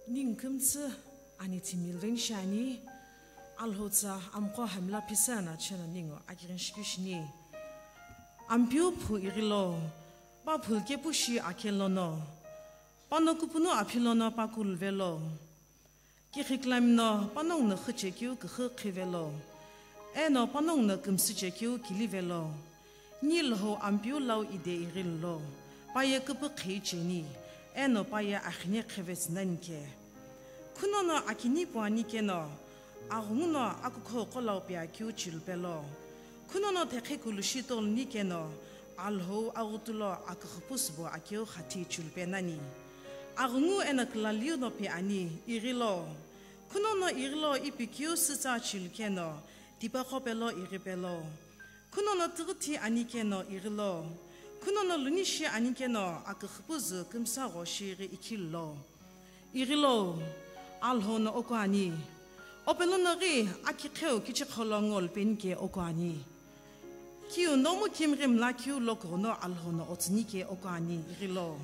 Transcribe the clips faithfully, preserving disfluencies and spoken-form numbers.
Ningu kümtsü ani timi lveni shiani, Alhou tsa amqo hamila phisü ana chena ningu akirin shikishini. Ampeu phu irilo, pa phulkepu shi akhe lono, pano kupunu aphi lono pa kuluvelo. Kixiklami no panongu no xüchekeu küxü qhivelo, eno panongu no kümsüchekeu kilivelo. Ni Lhou Ampeu lau ide ighilo, paye küpü qhi cheni, eno paye axine qhivetsü nani ke. Khunono akini puani keno, aghungu no akukho qo lau pi akeu chilupelo. Khunono thekhe kulushi toluni keno, Alhou aghutulo aküxüpu sübo akeu xathi chulupe nani. Aghungu eno külaliu no pi ani, ighilo. Khunono ighilo ipi keu sütsa chilukeno, tipa qo pelo ighipelo. Khunono tüghüthi ani keno ighilo. Khunono lunishi ani keno aküxüpu zü kümsa gho shighi ikhilo. Ighilo, Alhou no oku ani. Opelono ghi akiqheu kichiqholo ngolu penike oku ani. Kiu nomu kimghi mlakeu lokughüno Alhou no otsünike oku ani ighilo.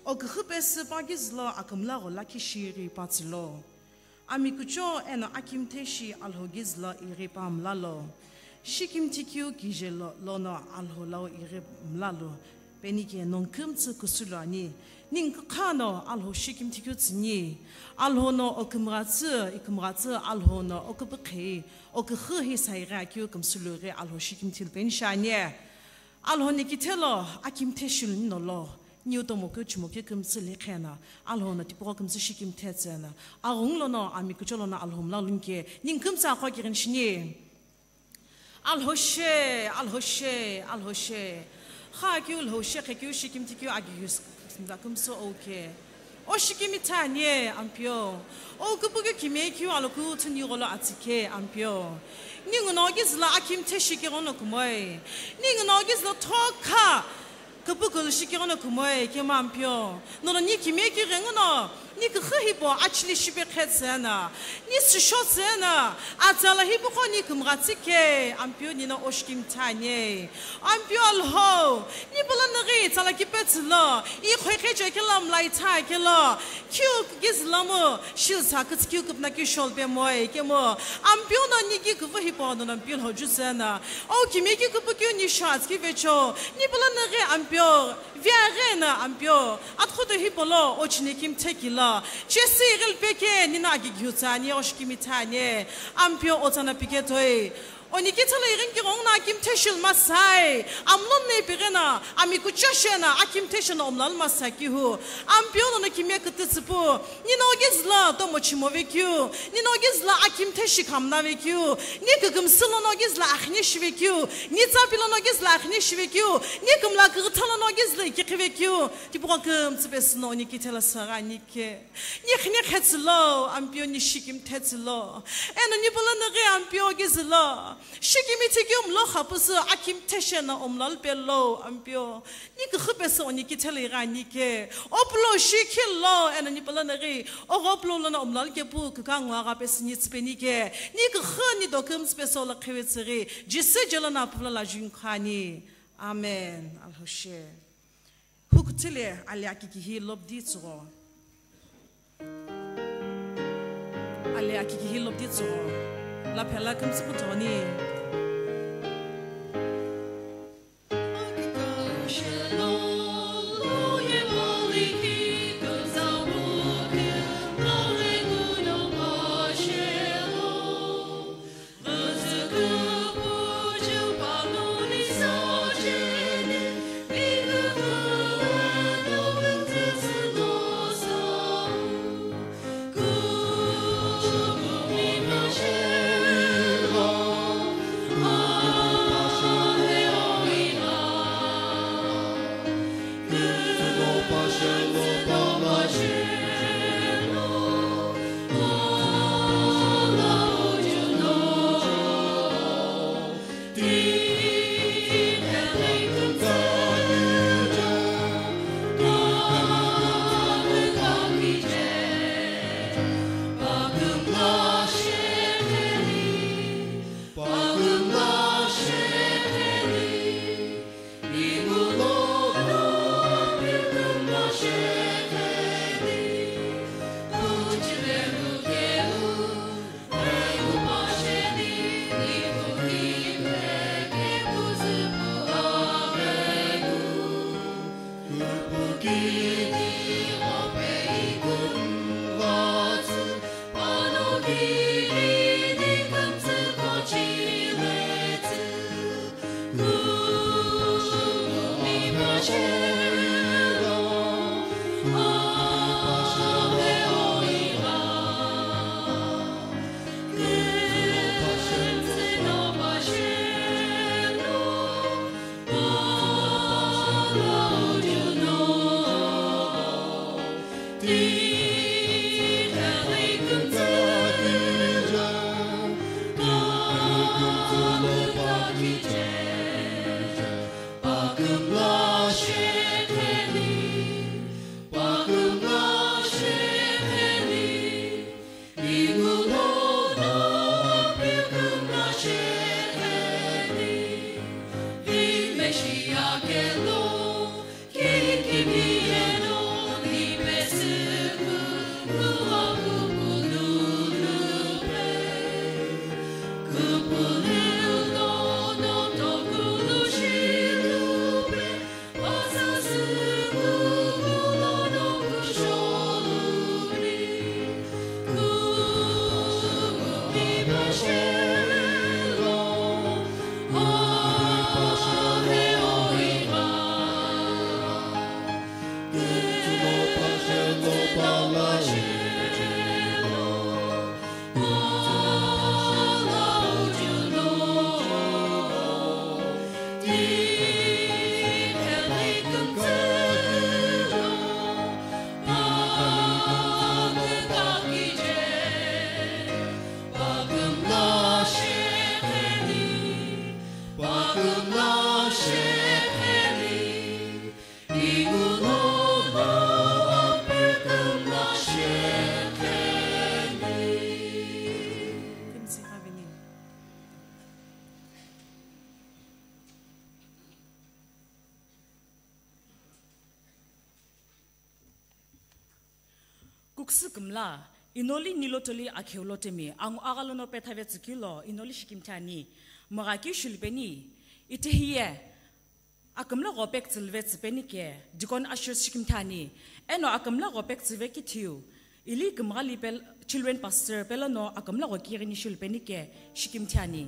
Oküxü pesü pa gizülo akümla gho lakhi shighi patsülo. Ami kucho eno akimthe shi Alhou gizülo ighi pa mlalo. Shikimthi keu kije lo, lono Alhou lau ighi mlalo. Penike nongu kümtsü kusulu ani. Ningu kükhano Alhou shikimthi keu tsüni. Alhou no okümghatsü, ikümghatsü Alhou no oküpükhei, oküxü hi saighi akeu kümsulu ghi Alhou shikimthi lupeni shiani. Alhou ni kithelo akimthe shiluni nolo. Niu tomo keu chimo keu kümtsü likhena. Alhou no tipaqo kümtsü shikimthe tsena. Aghungu lono ami kucho lono Alhou mla lunike. Ningu kümtsü aqo kirin shini. Alhou she, Alhou she, Alhou she. Xa keu Lhou she khe keu shikimthi keu agi yus mda kümsü oke. O shikimthi anie Ampeu. O küpü keu kime keu aloku thuni gholo atsike Ampeu. Ningu no gizülo akimthe shike ghono kumoi. Ningu no gizülo thokha. Küpü kulushi kighono kumoi kemu Ampeu, nono ni kimiye kighenguno, ni küxü hipau achili shipe qhetsüna, ni süshotsüna, atsala hipaqo ni kümghatsike, Ampeu nino oshikimthi ani. Ampeu Alhou, ni palano ghi tsala kipetsülo, iqhoi qhecho kelo mlai tha kelo, kiu gizülomu, shilsa kütsü kiu küpna keu sholupe moi kemu, Ampeu no ni ki küpü hipau nono Ampeu Lhou jutsüna, o kimiye ki küpü keu ni sha atski vecho, ni palano ghi Ampeu, via ghi na Ampeu, atkhoto hipau lo, o chini kimthe kilo, chesi ghil peke, nino agi ghiutsa ani, oshikimthi ani, Ampeu otsana pike toi. Oni kithelo ighin kighenguno akimthe shil masai, amlon ne pighe na, ami kuchashe na, akimthe shino omlal masaki hu. Ampeu nono kimiye kütütsüpu, nino gizülo tomo chimo vekeu, nino gizülo akimthe shikhamna vekeu, ni kükümsü lono gizülo akhine shivekeu, ni tsapi lono gizülo akhine shivekeu, ni kümla kükütha lono gizülo ikikhi vekeu, tipaqo kümtsü pesü no oni kithelo sagha ani ke. Ni khine khetsülo, Ampeu ni shikimthetsülo. Eno ni palano ghi Ampeu gizülo. Shikimthi keu mlo khapüsü akimthe shino omlal pelo, Ampeu. Ni küxü pesü oni kithelo ighi ani ke. O pulo shi khilo, eno ni palano ghi. O gho pulo lono omlal kepu, küka ngua gha pesü ni tsüpeni ke. Ni küxü ni do kümtsü pesü lo qhivetsü ghi. Jisü jelo na pula la jun khani. Amen. Alhou she. Hukutile ale akikihi lobdi tsugho. Ale akikihi lobdi tsugho. La phela kümtsü puthoni. Kuksu kümla, inoli nilotoli akheu lotemi, angu aghalono pethavetsü kilo, inoli shikimthi ani, mugha ki shulupeni, itehiye, akümla ghopek tsülve tsüpeni ke, Deacon Ushers shikimthi ani, eno akümla ghopek tsüve kithiu, ili kümghali pel-, Children Pastor pelono akümla ghoki ghini shulupeni ke, shikimthi ani.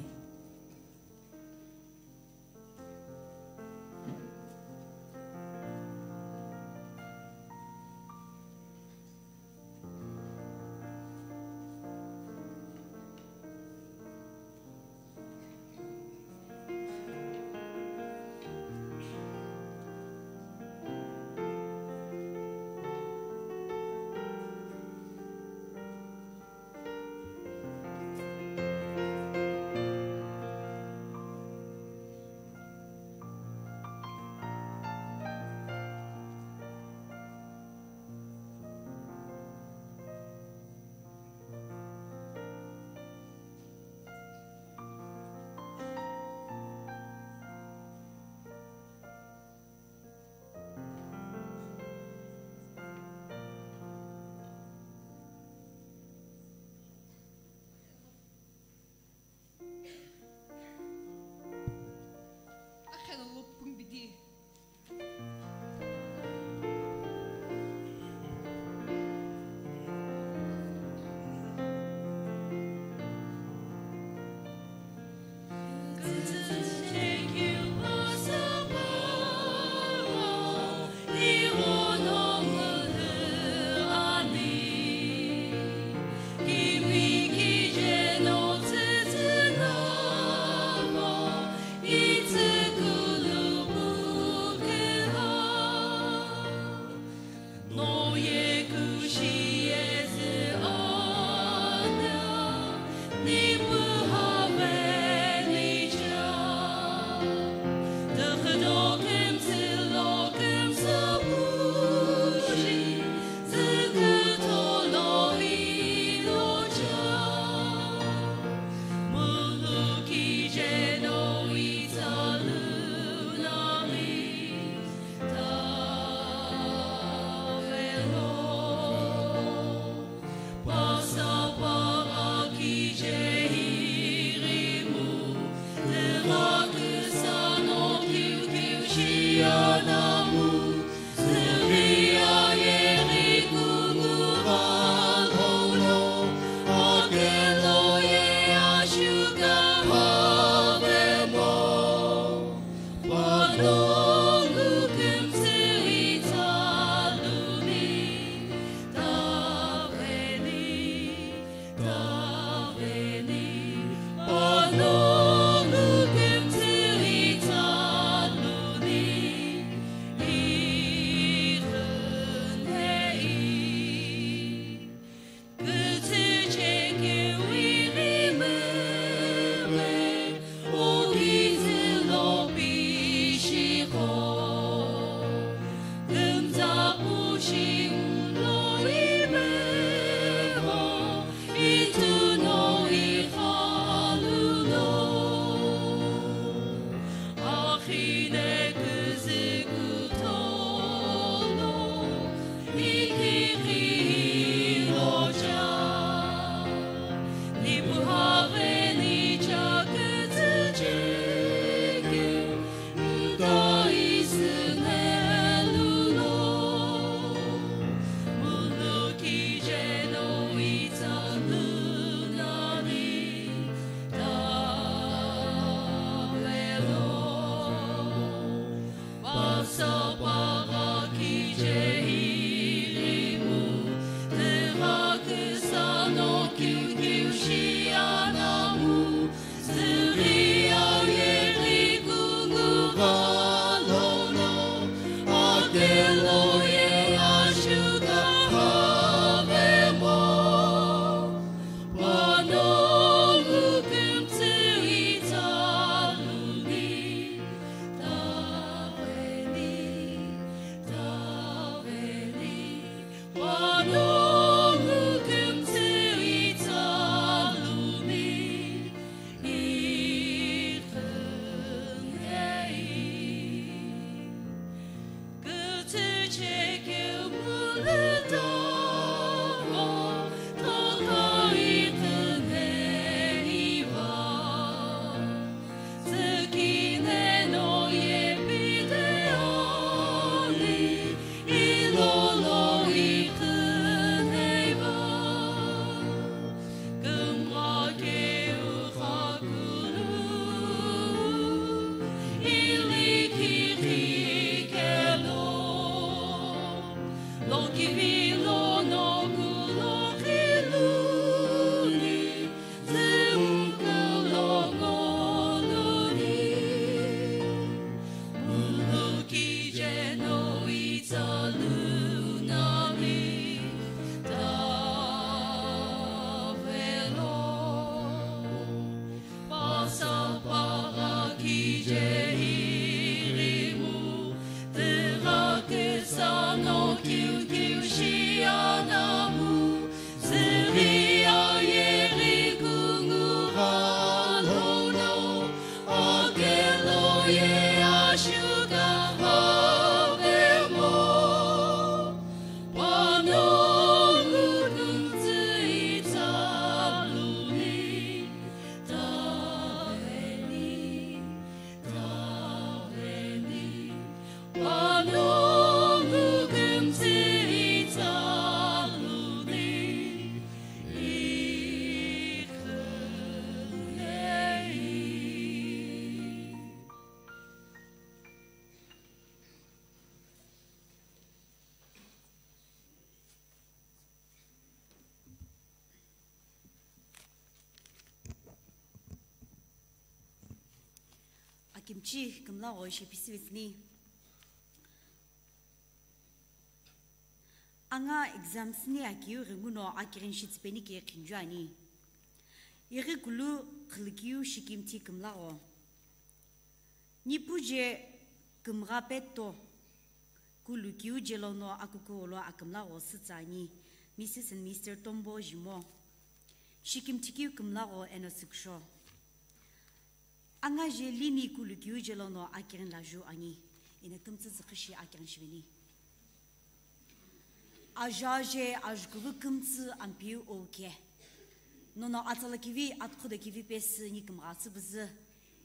Kivilo no kulo khiluni, zimkulo ngoluni. Mulu kije no itsa lunami, tavelo. Pasapagha kije irimu, tigha kesa no kiukiu shianamu, ziriya yeri kungugha lono, akelo ye ashuka havemo, pano lukunzi italuni. Akimchi kümlagho ishi pisivitsüni. Anga exam süni akeu ghenguno akirin shitsüpeni ke khinju ani. Ighi kulu khülükeu shikimthi kümlagho. Nipuje kümgha peto, kulukeu jelono akukugholo akümlagho sütsa ani, Missus and Mister Tombo Jimo. Shikimthikeu kümlagho eno sükusho. Anga je lini kulukeu jelono akirin laju ani, eno kümtsü züküshi akirin shiveni. Ajaje ajukulu kümtsü Ampeu oke. Nono atsala kivi atkhodo kivi pesü ni kümgha tsübüzü.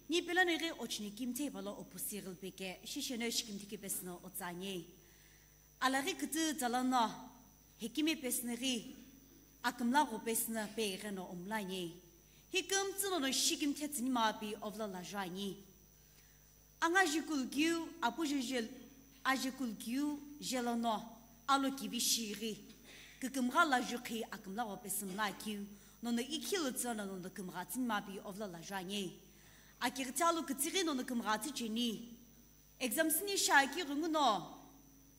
Ni pelano ighi ochini kimthe palo opusi ghilpeke, shisheno shikimthi kipesüno otsani. Alaghi kütü tsalano, hekime pesüno ghi, akümlagho pesüno pe igheno omlani. Hi kümtsü nono shikimthe tsüni mapi ovla laju ani. Anga jikulu kiu, apu jejel, ajikulu kiu, jelono, alo kivi shighi, kükümgha laju khi akümlagho pesü mla kiu, nono ikhilu tsüno nono kümgha tsüni mapi ovla laju ani. Akighi tsalu kütsighi nono kümgha tsü cheni. Exam süni shaki ghunguno,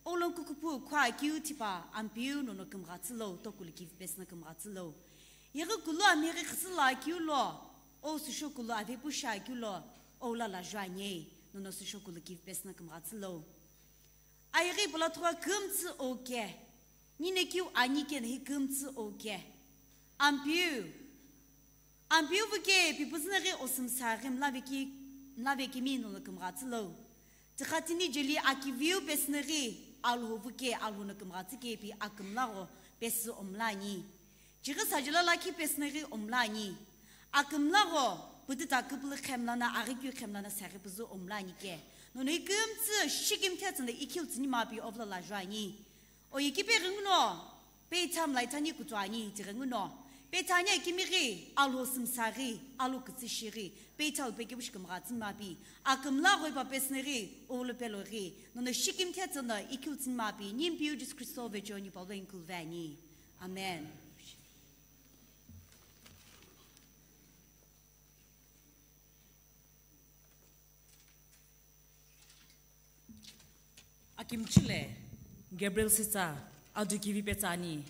olon kukupu khua kiu tipa Ampeu nono kümgha tsülo, tokulu kivi pesüno kümgha tsülo. Yeghi kulu amighi khüsüla kiu lo, o süsho kulu avepu shaki lo, ola laju ani, nono süsho kulu kivi pesüno kümgha tsülo. Ayeghi pula thua kümtsü oke, nine kiu ani keno hi kümtsü oke. Ampeu, Ampeu vuke, pipüzüneghi osümsaghi mlaveki, mlavekimi nono kümgha tsülo. Tikhatini jeli akiviu pesüneghi, Alhou vuke, Alhou no kümgha tsüke pi akümlagho pesü omlani. Chighi sajila lakhi pesüneghi omlani. Akümlagho, pütüta küpülü khemlana, aghikeu khemlana saghi püzü omlani ke. Nono ikümtsü, shikimthe tsüno ikhilu tsüni mapi ovla laju ani. Oye kipe ghenguno, peitha mlaithani kutsuani tighenguno. Peithani akimighi, alo sümsaghi, alo kütsüshighi, peitha upekepushi kümgha tsüni mapi. Akümlagho ipa pesüneghi, olo peloghi. Nono shikimthe tsüno ikhilu tsüni mapi, ni Ampeu Jisü Kristo vecheo ni palo inkulu vani. Amen. Akimchile, Gabriel Sitsa, adu kivi petsani.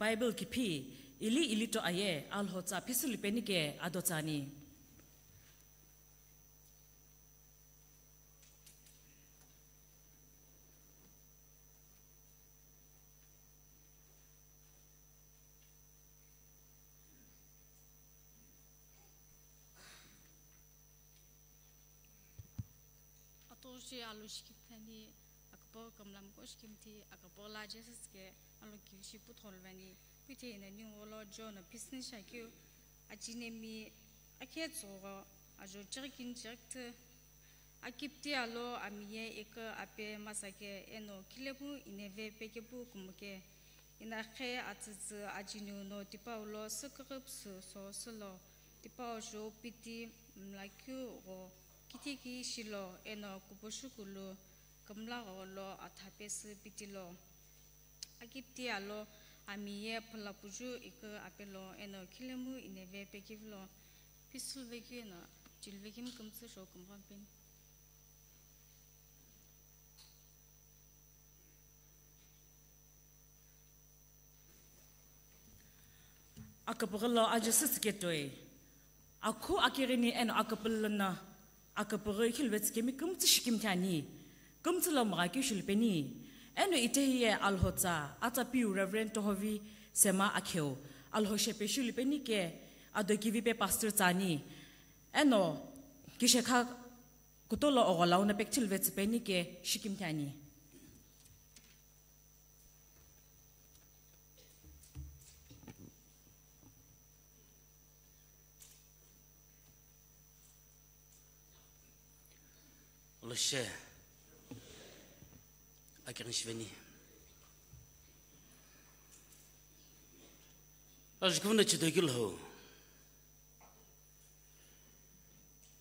Bible kiphi, ili ilito aye, Alhou tsa phisülu penike ado tsani. Atoshi alu shikimthani, akapor kamlam ko shikimthi, akapor la Jesus ke, alu kivishi puthol vani, puthe ina niu olo John pisni shakyu, achinemi, akhe tsogo, ajo chirkin chirkthe, Akipti alo ami ye ikü ape masake eno khilemu ineve pekepu kumuke. Inakhe atsütsü ajinu no tipau lo süküghüpsü so sülo, tipau jo piti mlakeu gho kitiki shilo eno kupushu kulu kümla gho lo athapesü pitilo. Akipti alo ami ye phulapuju ikü apelo eno khilemu ineve pekivilo. Pisul vekeu eno chil vekimi kümtsü sho kümghampeni. Aküpüghülo aje süsüketoi. Akhu akighini eno aküpülü no aküpüghü khilvetsükemi kümtsü shikimthi ani. Kümtsü lo mgha keu shilupeni. Eno itehi ye Alhotsa, atsa piu Reverend Tohovi Sema akheu. Alhoshepe shilupeni ke ado kivipe pastor tsani. Eno kishekha kutolo ogholau no pekthil vetsüpeni ke shikimthi ani. Oloshe. Akighin shiveni. Ajukuvuna chidokilho.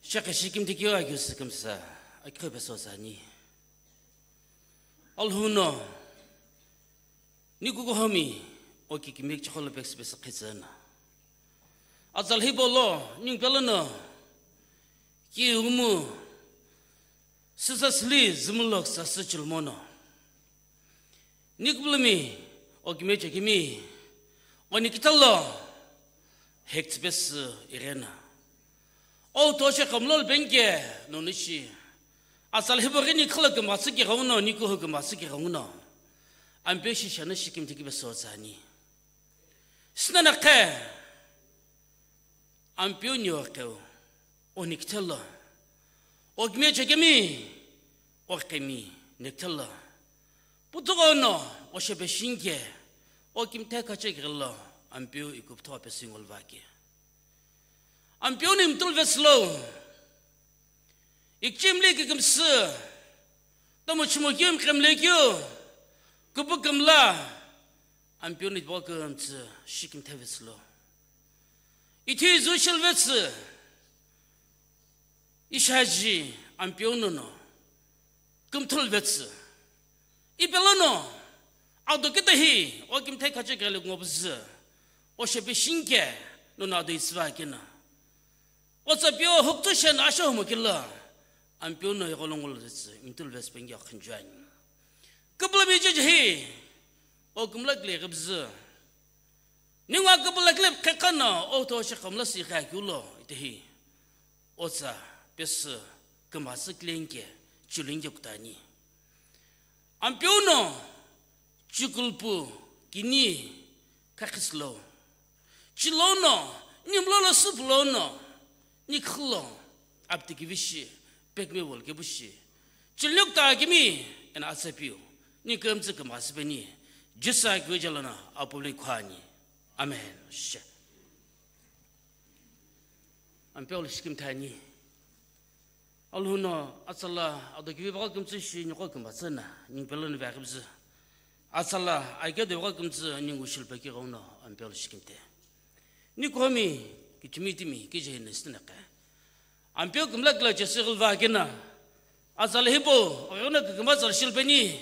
Shekhe shikimthi keu akeu sükümsa, akikho peso sani. Alhou no, ni kukuhomi, oki kimik chikholo peksu pesa khitsana. Atsa lhipo lo, ningu pelo no, ki umu, sisa sili zimulok sa sichil mono. Nikbulumi, okime chekimi, oni kitalo, hektsipes irena. O toshe kamlol benke, nonishi. Atsa lhipo rini khala kama siki rauno, niku hu kama siki rauno. Ampe shi shana shikim tiki beso zani. Sinana khe, Ampeu ni okeu, onikthelo, okime chekemi, okemi nikthelo. Putuko no, oshepeshinke, okimthe kachekelo, Ampeu ikuptho pesingol vake. Ampeu ni mtul veslo, ikchimli kikimsi, tomo chimo kiu mkremle kiu, kupu kamla, Ampeu ni bo kümtsü shikim thevetsülo. Ithi zu shilvetsü. Ishaji Ampeu nono. Kümthulvetsü. Ipelono. Ado kitahi. O kimthai khache kele ngobzü. O shepe shinke. Nono ado isva kena. Otsa pio huktu shen asho humokila. Ampeu no yegolongol zetsi, mtul ves pengi akhinjuani. Kabla biji jahi. O kumlak le gabzü. Ningwa kabla klep kekana, o to she kamla si kha kulo, itehi. Otsa, pes, kamasa klenke, chulenge kutani. Ampeu no, chukulpu, kini, kakhislo. Chilono, nimlolo suplono, nikhlo, aptikivishi, pekme volkebushi. Chilnyok ta kimi, ena atsapiu, ni kemtsi kemasipeni, Jisa kiwe jalana, apuli khwani. Amen. She. Ampeu lo shikim thani. Alhou no atsala ado kivi baga kümtsü shi nyoko kümbatsü na, ning pelo ni vagibzü. Atsala aike de baga kümtsü ning ushil peki gauno Ampeu lo shikimte. Ni komi kichimi timi kije ne stinaka. Ampeu kümla kla chesi gilva kena. Atsala hipo, ogona kükümba tsala shilpeni.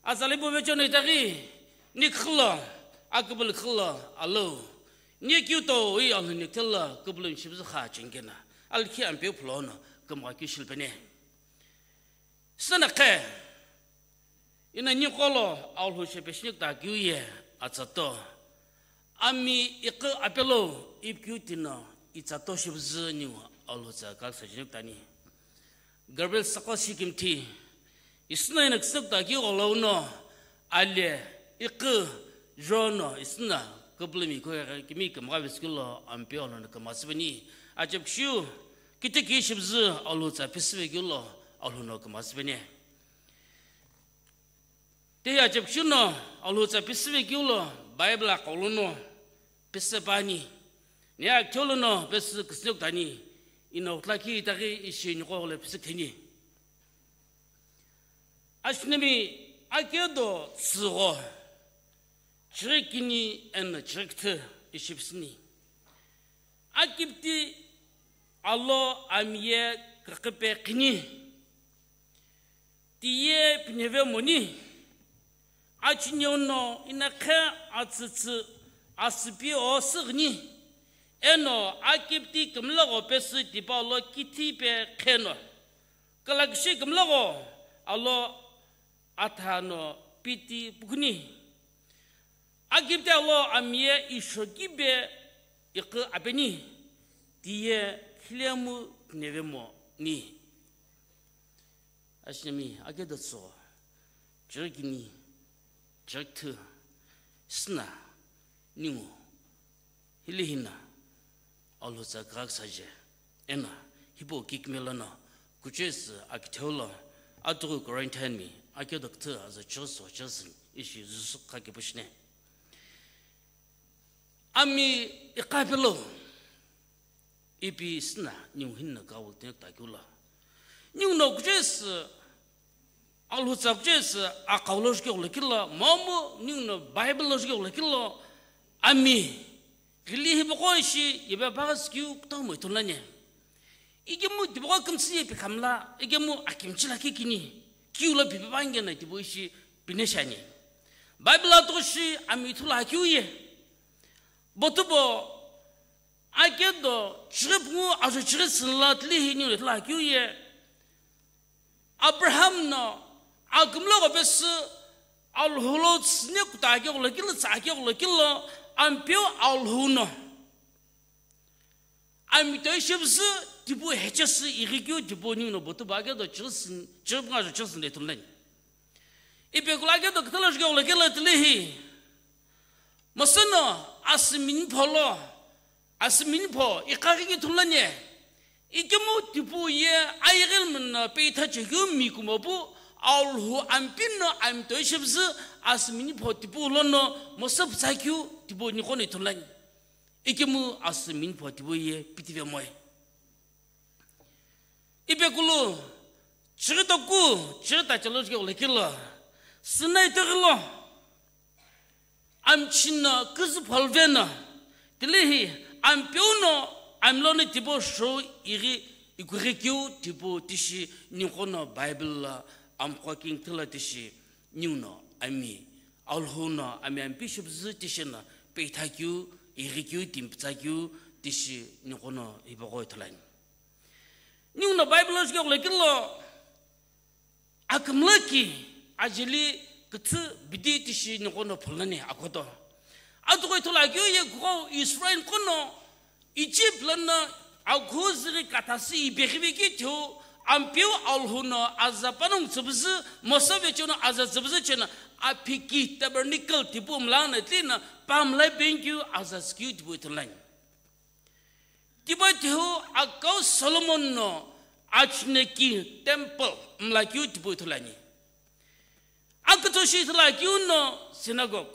Atsala hipo vecho no itaki. Ni khla, akabal khla, alo. Ni kiu to, i alhou ni kthela, kabal shibzü kha chengena. Alkhi Ampeu phulono, kümga kiu shilpeni. Sana khe, ina ni kolo, alhou shepe shinik ta kiu ye, atsato. Ami iqi apelo, ipkiu tino, itsato shibzü niu, alhou tsa kak sa shinik tani. Gabriel sako shikimthi, isna ina ksuk ta kiu olo uno, ale, iqi, jono, isna, kublumi ko kimi kümga viskilo, Ampeu alhou no kümasipeni. Achep shiu, kiti ki shibzü, alhou tsa pisive kiulo, alhou no kümasipeni. Te ya chepshu no, alhou tsa pisive kiulo, Bible aqolo no, pise pani. Ne ya ktholo no, pisi kisnok tani. Ino utla ki itaki ishi nyoko le pisi ktheni. Ashnemi akedo tsügho. Chirikini and chirikthi ishi pisini. Akipti alo amiye kakipe kini. Tiye pineve moni, achinyo no inakhe atsütsü asüpi o süghini, eno akipti kümlagho pesü tipau lo kithipe kheno, kalakishi kümlagho alo atha no piti pukuni. Akipti alo amiye ishokibe iqi apeni, tiye khilemu pineve moni. Ashnemi akedo tsügho, chirikini, chirikthi, sna, ningu, hili hina, alhou tsa krak saje, ena, hipau kikmelo no, kuches akitheulo, atugu Corinthian mi, akedo kthi aza chirso chirsin, ishi zusuk kha kipushne. Ami iqapelo, ipi sina, ningu hinna kawul tenek takiula. Ningu no kuches, alhou tsa kuches, akaulo shkyo lekila, mamu, ningu no Bible lo shkyo lekila, ami, gili hiboko ishi, ibe bagas kiu kutau mo itulane. Igemu diboko kümsi ipi kamla, igemu akimchila kikini, kiu lo pipi bangena dibo ishi pineshani. Bible atoshi ami ithula kiu ye. Botubo Akedo chighi pungu ajo chighi sünla tilihi ningu ithulu akeu ye. Abraham no akümlo gho pesü Alhou lo tsüne kuta akeghulo kilo tsa akeghulo kilo Ampeu Alhou no Amitoi shipüzü tipau hechesu ighikeu tipau ningu no botu ba akedo chighi sün, chighi pungu ajo chighi sünle ithulu nani. Ipi kula akedo küthalo jukeghulo kilo tilihi. Mosa no asü minipho lo, asü minipho iqaghiki ithulu nani. Ikemu tipau ye ayighili mino peitha chekeu mi kumopu Alhou Ampeu no Amitoi shipüzü asü minipho tipau lono Mosa pütsa keu tipau niqo no ithulu nani. Ikemu asü minipho tipau ye pitive moe. Ipi kulu, chighi toku, chighi ta chalo jukeghulo kilo, Sinai toghilo, amchi no küzü pholve no, tilihi Ampeu no amilo no tipau shou ighi ikughikeu tipau tishi ningu no Bible lo amqo king thilo tishi ningu no ami Alhou no ami Ampeu shipüzü tishi no peitha keu, ighikeu, timi pütsa keu tishi ningu no hipaqo ithulu ani. Ningu no Bible lo jukeghulo kilo akümla ki ajeli küthü bidi tishi ningu no phulu nani akoto. Atuqo ithulu akeu ye kuqo Israel qo no Egypt lono akhu züghi kathasi ipeghive keu ithulu Ampeu Alhou no aza panongu tsüpüzü, Mosa vecheono aza tsüpüzü cheno aphiki tabernacle tipau mla no tli no pamla penikeu aza tsükeu tipau ithulu nani. Tipau ithulu akau Solomon no achineki temple mla keu tipau ithulu ani. Akütho shi ithulu akeu no synagogue.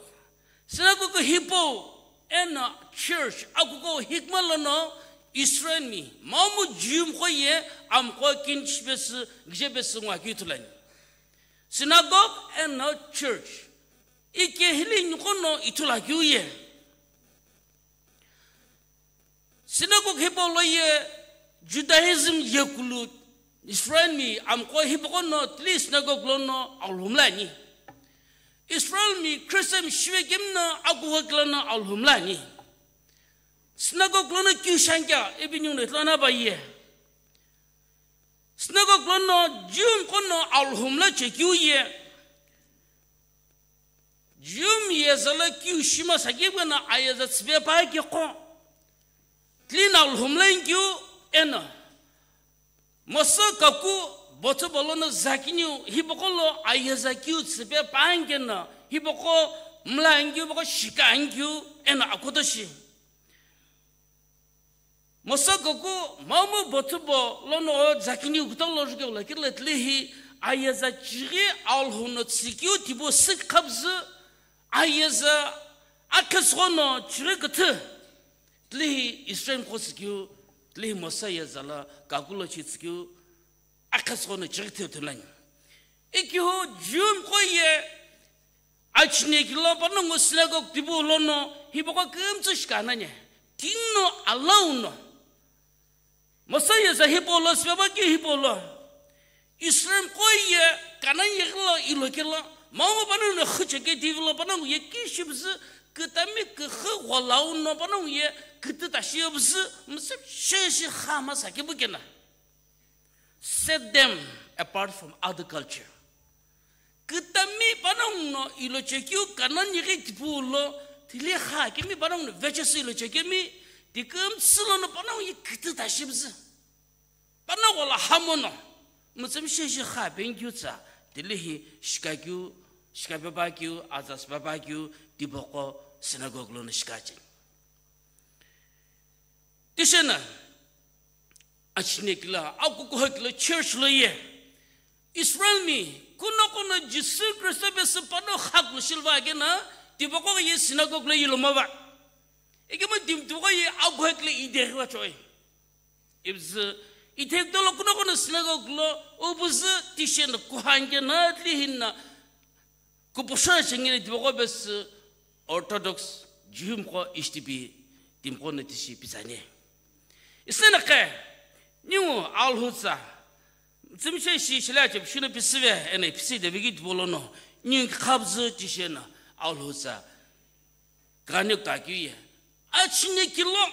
Synagogue hipau eno church akuko hikma lono Israel mi, momu Jew mqo ye amqo king shipesü, kije pesü ngo akeu ithulu ani. Synagogue eno church. Ike hili ningu no ithulu akeu ye. Synagogue hipau lo ye Judaism yekulu Israel mi amqo hipaqo no tili synagogue lono Alhou mla ani. Israel mi Christian shive kemi no akuhaki lono Alhou mla ani. Synagogue lono keu shi ani kea ipi ningu no ithulu ani pa ye. Synagogue lono Jew mqo no Alhou mla chekeu ye. Jew mi yeza lo keu shima sakeu no ayeza tsüpe pa keqo. Tili no Alhou mla ani keu eno. Mosa kaku bothu bolo no zakiniu hipaqo lo ayeza keu tsüpe pa ani keno hipaqo mla ani keu hipaqo shika ani keu eno akoto shi. Mosa kaku momu bothu bo lono zakiniu kuta lo jukeghulo kilo tilihi ayeza chighi Alhou no tsükeu tipau sükha püzü ayeza akhesügho no chighi küthü tilihi Israel mqo tsükeu tilihi Mosa yeza lo kaku lo shi tsükeu akhesügho no chighi theu ithulu ani. Ikeu Jew mqo ye achineki lo panongu synagogue tipau lono hipaqo kümtsü shika nani. Tino allow no. Mosa yeza hipau lo süpe pa keu hipau lo. Israel mqo ye Canaan yeghi lo ilo kelo. Momu panongu no xü chekeu tivi lo panongu ye keu shipüzü kütami küxü gholau no panongu ye kütü ta shipüzü müsüp sheshi kha masa kepu keno. Set them apart from other culture. Kütami panongu no ilo chekeu Canaan yeghi tipau lo tili kha kemi panongu no vechesü ilo chekemi tikümtsü lono panongu ye kütü ta shipüzü. Panongu lo hamo no mütsümshe shi kha penikeu tsa tilihi shikakeu, shikape pa keu, aza tsüpe pa keu tipaqo synagogue lono shika cheni. Tishi no achineki lo, akukuhaki lo church lo ye Israel mi kunoqo no Jisü Kristo pesü pano khaklo shilva keno tipaqo ye synagogue lo ilo mava. Ikemu timi tipaqo ye akuhaki lo ideghi va choi. Ipüzü ithekutolo kunoqo no synagogue lo upüzü tishi no kuhani keno tilihi no Kupushou shengeni tipaqo pesü Orthodox Jew mqo ishi tipi timiqo no tishi pitsani. Isnena qhe, ningu Alhou tsa, tsümshe shi shila che pishino pisive, ena pisi deviki tipau lono, ningu khabzü tishi ena Alhou tsa, kani kutaki ye. Achine kilo,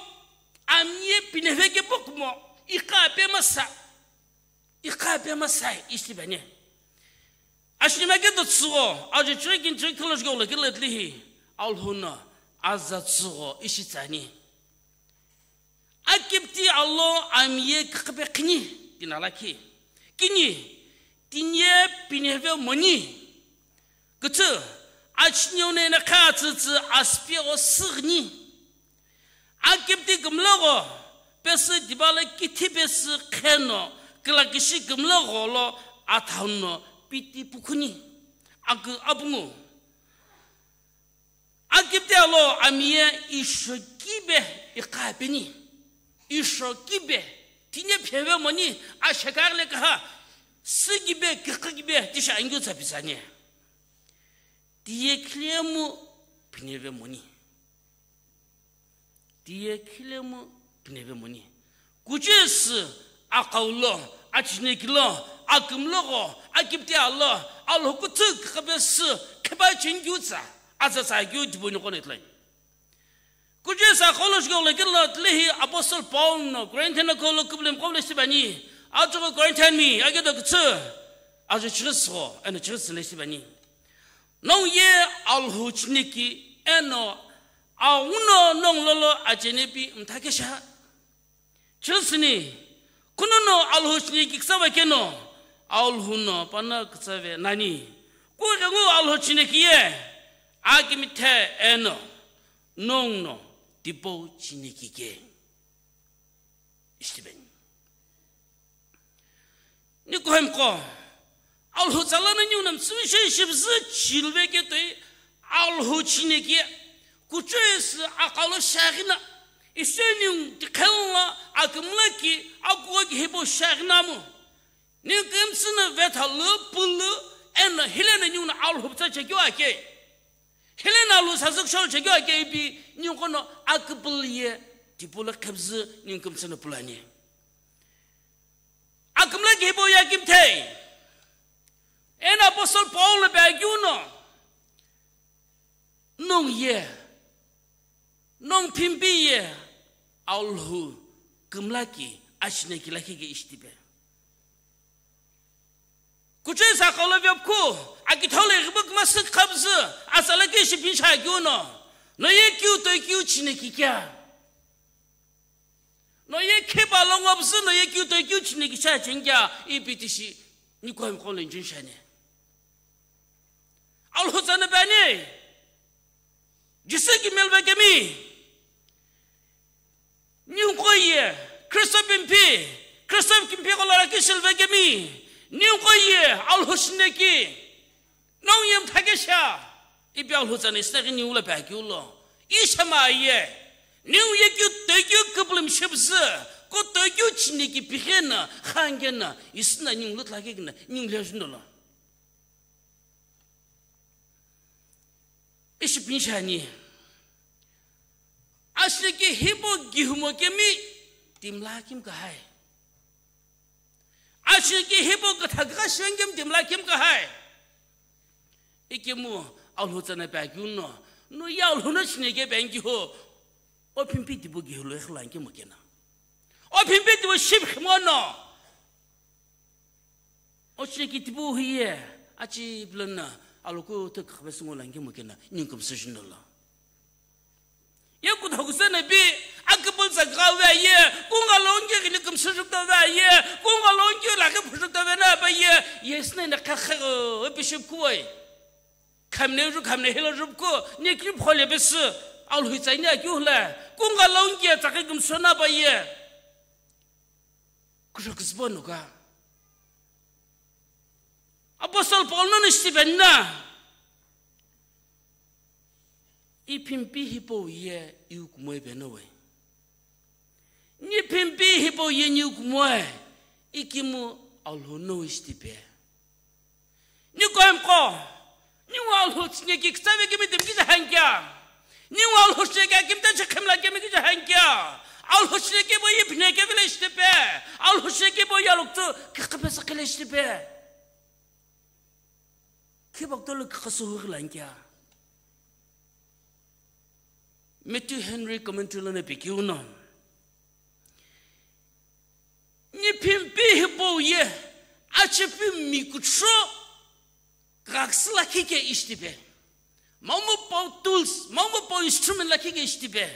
Ami ye pineve kepu kumo, iqa pemasa, iqa pemasa ishi bani. Ashinima ke do tsugo, ajo chiri kin chiri kilo jgo lo kilo tlihi, Alhou no aza tsugo ishi tsani. Akipti alo ami ye khape khini, tinalaki. Kini, tinye pineve moni. Kutsu, achniu ne na kha tsütsü aspie o sirni. Akipti gumlogo, pesi dibale kithi pesi kheno, kilakishi gumlogo lo athauno piti pukhuni. Aku abungu. Akipti alo ami ye ishokibe iqa peni. Ishokibe, tinye pheve moni, ashakar le kaha, sigibe, kikigibe, tisha angyu tsa pisanye. Tiye khilemu pineve moni. Tiye khilemu pineve moni. Kuchesi aqau lo, achineki lo, akümlogo, akipti alo, Alhou kuthu khape sü, kheba chingyu tsa, aza tsa kyu dibuni kone tlai. Kuchesi aqau lo shigyo le kilo tlehi Apostle Paul no, Corinthian ko lo kublem ko le sibani, ajo Corinthian mi, age do kuthu, ajo chiriso, eno chiriso le sibani. Nong ye Alhou chineki eno auno nong lolo achenepi mthakesha. Chilsini, kunono Alhou chineki ksawa keno, Alhou no pana ksawe nani. Ku rengu Alhou chineki ye, akimithe eno, nong no, tipo chineki ke. Stephen. Nikuhemko, Alhou tsala na niu nam sui shi shibzi chilve ke toi, Alhou chineki, kuchesi aqalo shagina, iseniu tikhella, akimlaki, akuaki hebo shagina mu. Niu kimtsina vethalu, pulu, ena hilena niu na Alhou tsa chekyo ake. Hilena lu sazuk shol chekyo ake ipi, niu kono akipul ye, tipula khabzi, niu kimtsina pulani. Akümla kihipo ye akimthei. Eno Apostle Paul lo pe akeu no. Nong ye. Nong phimpi ye. Alhou kümla ki, ashina ki lakhi ke ishtipe. Kuchoi sa kolo vyopku, akithole ribu kma sik khabzü, asala ki shi pinsha akeu no. No ye kiu toi kiu chine ki kya. No ye khipa lo ngobzü no ye kiu toi kiu chini kicha chengya ipi tishi Nikodem kolo injun shani. Alhou tsana bani. Jisü ki melve kemi. Niu koye, Kristo pimpi, Kristo pimpi kolo raki shilve kemi. Niu koye, Alhou shine ki. Nong yem thakesha, ipi Alhou tsana isna ki niu la pa kiu lo. Ishama ye, niu ye kiu toi kiu kublum shibzü, ko toi kiu chini ki pikhena, khangena, isna niu lut la kekna, niu le juno lo. Ishi pinshani. Ashiki hibo gihumo kemi, timla kim kahai. Ashiki hipo kathaka shengem timla kim kahai. Ikimu Alhou tsana pa kiu no. No ya Alhou no shine ke ben ki ho. O pimpi tibu ki hulu ikhlan ki mokena. O pimpi tibu ship khimo no. O shine ki tibu hiye. Achi blana. Alhou ko to khabe sungo lan ki mokena. Ninkum sujin lo. Ye kuthokusene pi, akipul tsaka ve ye, kunga longki kini kumsujukta ve ye, kunga longki laki phujukta ve na pa ye, ye sne na kakhe, e bishop kuwai. Khamne ju khamne hilo jupku, ni kri phole bisi, Alhou tsani akyu hla, kunga longki tsaki kumsuna pa ye. Kujo kusbo no ka. Apostle Paul no ni Stephen na. Iphimpi hipo ye iu kumoe benowe. Ni phimpi hipo ye niu kumoe. Ikimu Alhou no istipe. Nikodem ko. Niu Alhou tsine ki ktsave kemi tim ki jahan kya. Niu Alhou shine ki akim ta chekhem la kemi ki jahan kya. Alhou shine ki bo ye phine ke vile istipe. Alhou shine ki bo ya luktu ki kapesa kele istipe. Khibak tolo khasuhu lan kya? Matthew Henry commentary lana pekiu no. mikucho kaküsü lakhi ke ishitipe. Momu pau tools, momu pau instrument lakhi ke ishitipe.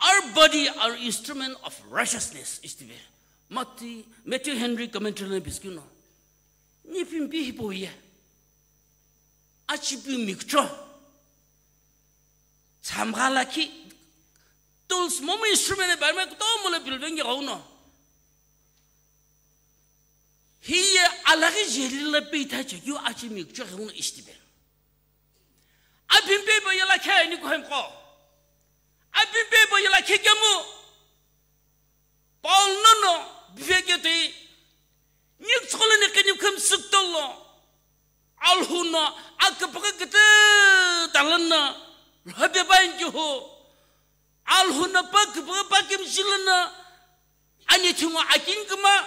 Our body, our instrument of righteousness ishitipe. Matthew, Matthew Henry commentary lo pisükeu no. Ni pimpi hipau ye. Achipiu mikucho. Tsamgha lakhi. Tools momu instrument e barima kutomo lo pilvenge gauno. Hiye alaghi jeli la peitha chekeu achi mikucho ghenguno ishitipe. Apimpe bo yela khe ni kohemko. Apimpe bo yela khe kemu. Paul nono biveketei. Ni tsokolo ni kini khum suktolo. Alhou no akapaka kete talana. Lhobe ba inki ho. Alhou no pa kipaka pa kimjilana. Ani thingwa akin kuma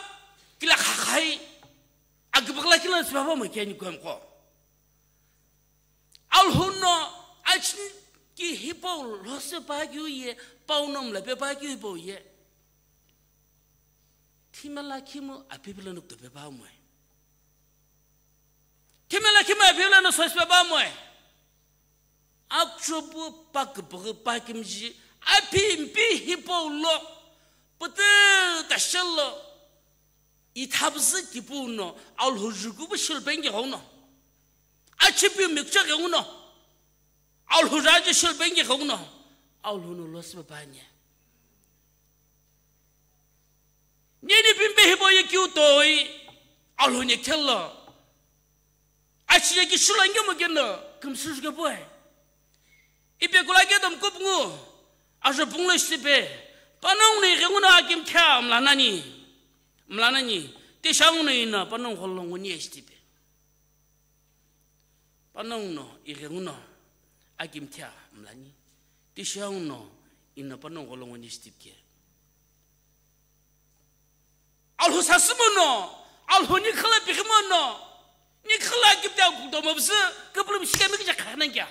kila khakhai. Akipakala kila sibaba mo kiani kuem ko. Alhou no achin ki hipau lhose pa kiu ye, pau no mlape pa kiu hipau ye. Thimela khimu apipila nuk tope pa moe. Thimela khimu apipila no sospe pa moe. Akchopu pakipaghi pakimji apimpi hipau lo, pütü tashelo, ithabzü kipu no, Alhou jukubu shilbengi ghono. Achipi mikcha ghono. Alhou raji shilbengi ghono. Alhou no losbe banye. Nini pimpe hipau ye kiu toi, Alhou ni khelo. Achi ye ki shulo ngemu keno, kümsüzhke boy. Ipe kula ke dom kup ngu, ajo punglo shtipe, panong ni ghenguno akim kya mlanani. Mlanani, te shang no ina, panong kholo nguni shtipe. Panong no, i ghenguno, akim kya mlani. Te shang no ina, panong kholo nguni shtipke. Alhou sasü mono, Alhou ni khala pikhi mono, ni khala kipte akuto mabzü, kapulum shikami kija khana kya.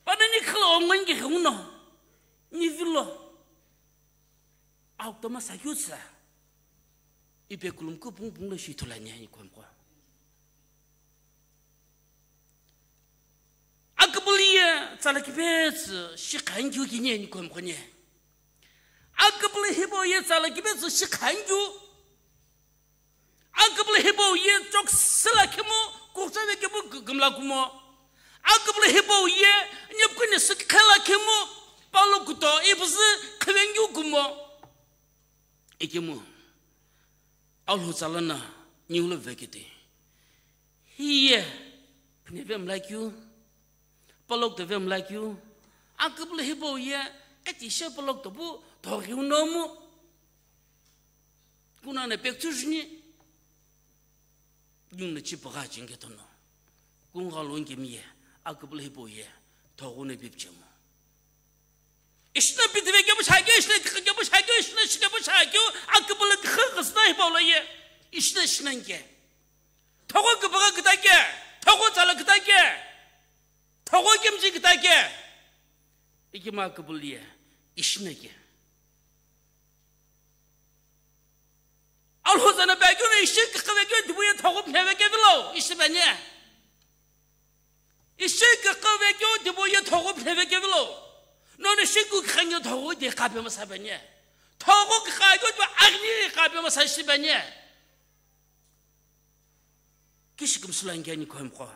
Pana ni khala ongon ki khuno, ni vilo. Akuto ma sakyu sa. Ipe kulum ku pung pung lo shi thulani ani kuem kwa. Akübüli ye tsala kipetsü shi khankyu kini ani kuem kwa ni. Akübüli hipau ye tsala kipetsü shi khankyu. Akübüli hipau ye chok sila khemu kuksa ve khemu gümla kumo. Akübüli hipau ye nyepkuni sik khela khemu palo kuto ipüzü khevengyu kumo. Ikemu. Alhou tsalana niulo vekete. Hiye, phine vemlakyu, palok de vemlakyu, akübülo hipau ye, kati she palok de bu, thoghiu nomu. Kuna ne pek tsu jini. Yung ne chi paga chingke tono. Kung ga lung ke miye, akübülo hipau ye, thogu ne bip chemo. Ishna bidve ke bu shakyo, ishna kikha ke bu shakyo, ishna shike bu shakyo, akübülo kikha kasna hipau lo ye. Ishna ishna ke. Thogo kibaka kita ke, thogo tsala kita ke, thogo kimji kita ke. Ikima akübülo ye, ishna ke. Alhou zana bagyo ve ishi kikha vekyo dibu ye thogo phine vekyo vilo, ishi banye. Ishi kikha vekyo dibu ye thogo phine vekyo vilo. Nono ishi ku khanyo thogo de kape masa banye. Thogo kikha kyo dibu agni kape masa ishi banye. Kishi kumsula nge ni koem ko.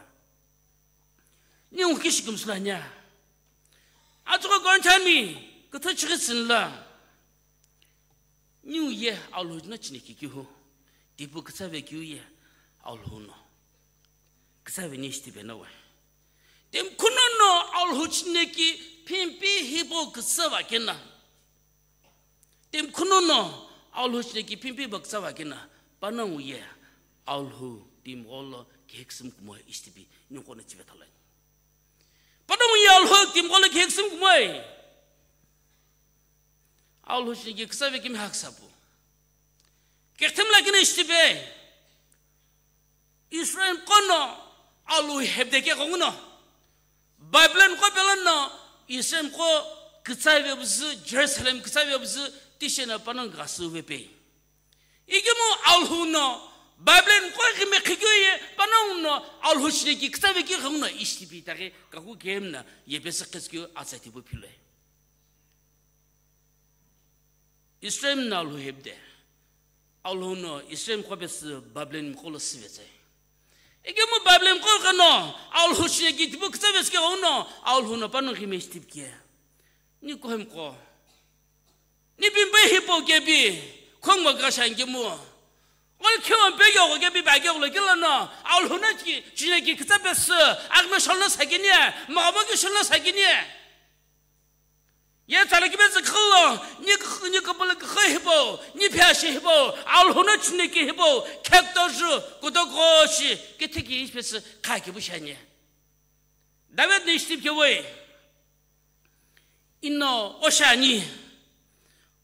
Ni un kishi kumsula nya. Atsuko gon tami, kutho chigitsin la. Niu ye Alhou no chineki kihu, tipu kütsave kiu ye Alhou no kütsave ni shitipe no we. Tim khuno no Alhou chineki phimpi hipo kütsava kena. Tim khuno no Alhou chineki phimpi ba kütsava kena. Panongu ye Alhou tim golo kheksum kumo ishtipi ni kono chive thalai. Panongu ye Alhou tim golo kheksum kumo. Alhou shi ki kütsave kimi haksapu. Kekthim lakini shitipe. Israel kono Alhou hebde ke konguno. Babylon ko pelono Israel ko kütsave buzu, Jerusalem kütsave buzu, tishena panongu gasu vepe. Ikemu Alhou no Babylon qo ghime khikeu ye, panongu no Alhou shile ki kütsave keu ghengu no ishi tipi itaghi kaku kemu no yepesü qhetsükeu atsa tipau philoi. Israel no Alhou hepide. Alhou no Israel qo pesü Babylon qo lo süvetsai. Ikemu Babylon qo ghengu no Alhou shile ki tipau kütsave sükeu ghengu no Alhou no panongu ghime ishi tipi ke. Ni kohemqo. Ni pimpe hipau kepi, khongwa kasha nkemu. Ngol khewa mpe yoko kepi ba yoko lo kila no, Alhou no ki, chine ki kütsa pesü, akme shol no sakini, mama ki shol no sakini. Ye tsala ki bezi kholo, ni k-, ni kapala ki khe hipau, ni phe shi hipau, Alhou no chine ki hipau, khekto ju, kuto koshi, ki thiki ishi pesü, kha ki bu shani. David no ishi tipi kewoi. Ino oshani.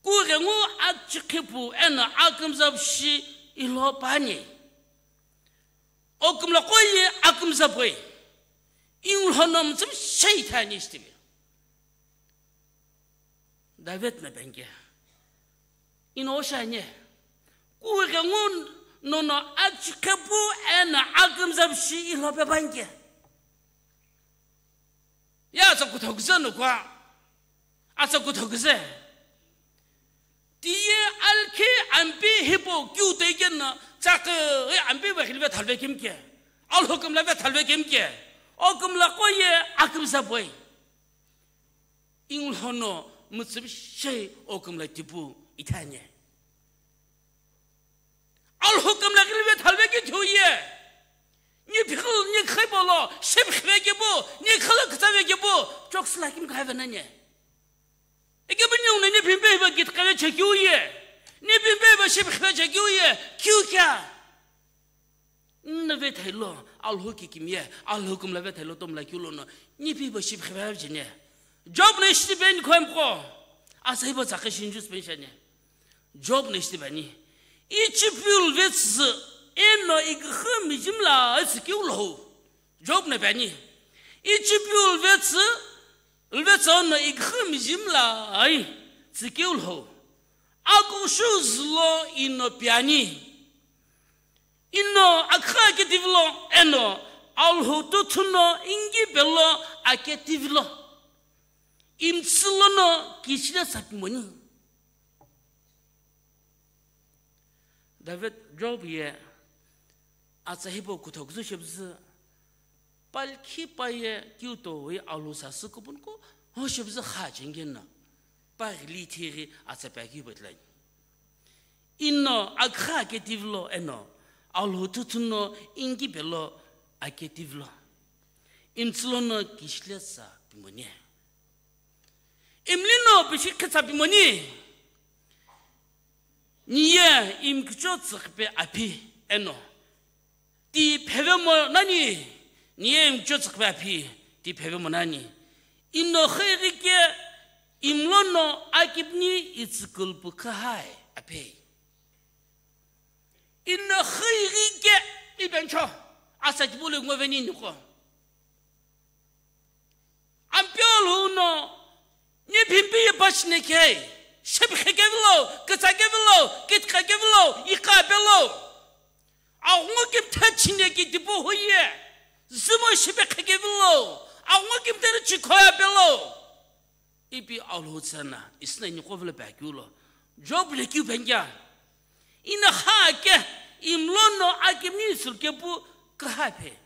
Kughengu akchikhipu eno akümzap shi ilo pani. Okümla qoye akümzapoi. Inglono mütsüm shei thani ishi tipi. David no penke. Ino oshani. Kughengu nono akchikhipu eno akümzap shi ilo pe panke. Ya atsa kutho küzü no kwa. Atsa kutho küzü. Tiye alkhi ampi hipau kiu toikeno tsakü ampi ve khilve thalve kimke. Alhou kümla ve thalve kimke. Okümla qoye akümzapoi. Inglono mütsüm shei okümla tipu ithani. Alhou kümla ghilve thalve ki thiu ye. Ni phikhi, ni khipolo, shepkhive kipu, ni khala kütsave kipu, chok sila kim khave nani. Eke bu ni ungu ni pimpe hiva ki tkhave chekiu ye. Ni pimpe hiva shepkhive chekiu ye. Kiu kya? Nna ve thailo, Alhou ki kim ye, Alhou kümla ve thailo tomla kiu lono, ni pi hiva shepkhive jene. Job no ishi tipi ni khoemqo. Asa hiva tsakhe shinju spen shani. Job no ishi tipi ani. Ichipiu lvetsü eno ighi mijimla tsükeu lhou. Job no pi ani. Ichipiu lvetsü, lvetsü eno ighi mijimla tsükeu lhou. Akushu zülo ino pi ani. Ino akha ake tivilo eno Alhou tuthuno ingi pelo ake tivilo. Imtsülono kichile sapimoni. David Job ye atsa hipau kutho küzü shepüzü, palkhi paye kiu toi Alhou sasü kupun ko ho shepüzü kha chengeno, pa ghili thighi atsa pe akeu pe tlani. Ino akha ake tivilo eno Alhou tuthuno ingi pelo ake tivilo. Imtsülono kichile sapimoni. Imlino pishi khitsa pimoni. Niye imkicho tsükhipe aphi eno. Ti phevemo nani, niye imkicho tsükhipe aphi, ti phevemo nani. Ino kheighi ke imlono akipni itsükülpu khahai aphi. Ino kheighi ke ibencho, asa kibule ngove ni niko. Ampeu Alhou no, ni phimpi ye pa chine kei, shepkhe kevilo, kütsa kevilo, kitkha kevilo, ikha pelo. Aghungu kimthe chine ki tipu huye, zümo shepkhe kevilo, aghungu kimthe chikhoya pelo. Ipi Alhou tsüna, isna ni kovilo pe akeu lo. Job le kiu penke. Ina kha ke, imlono akimni itsülkepu kaha phe.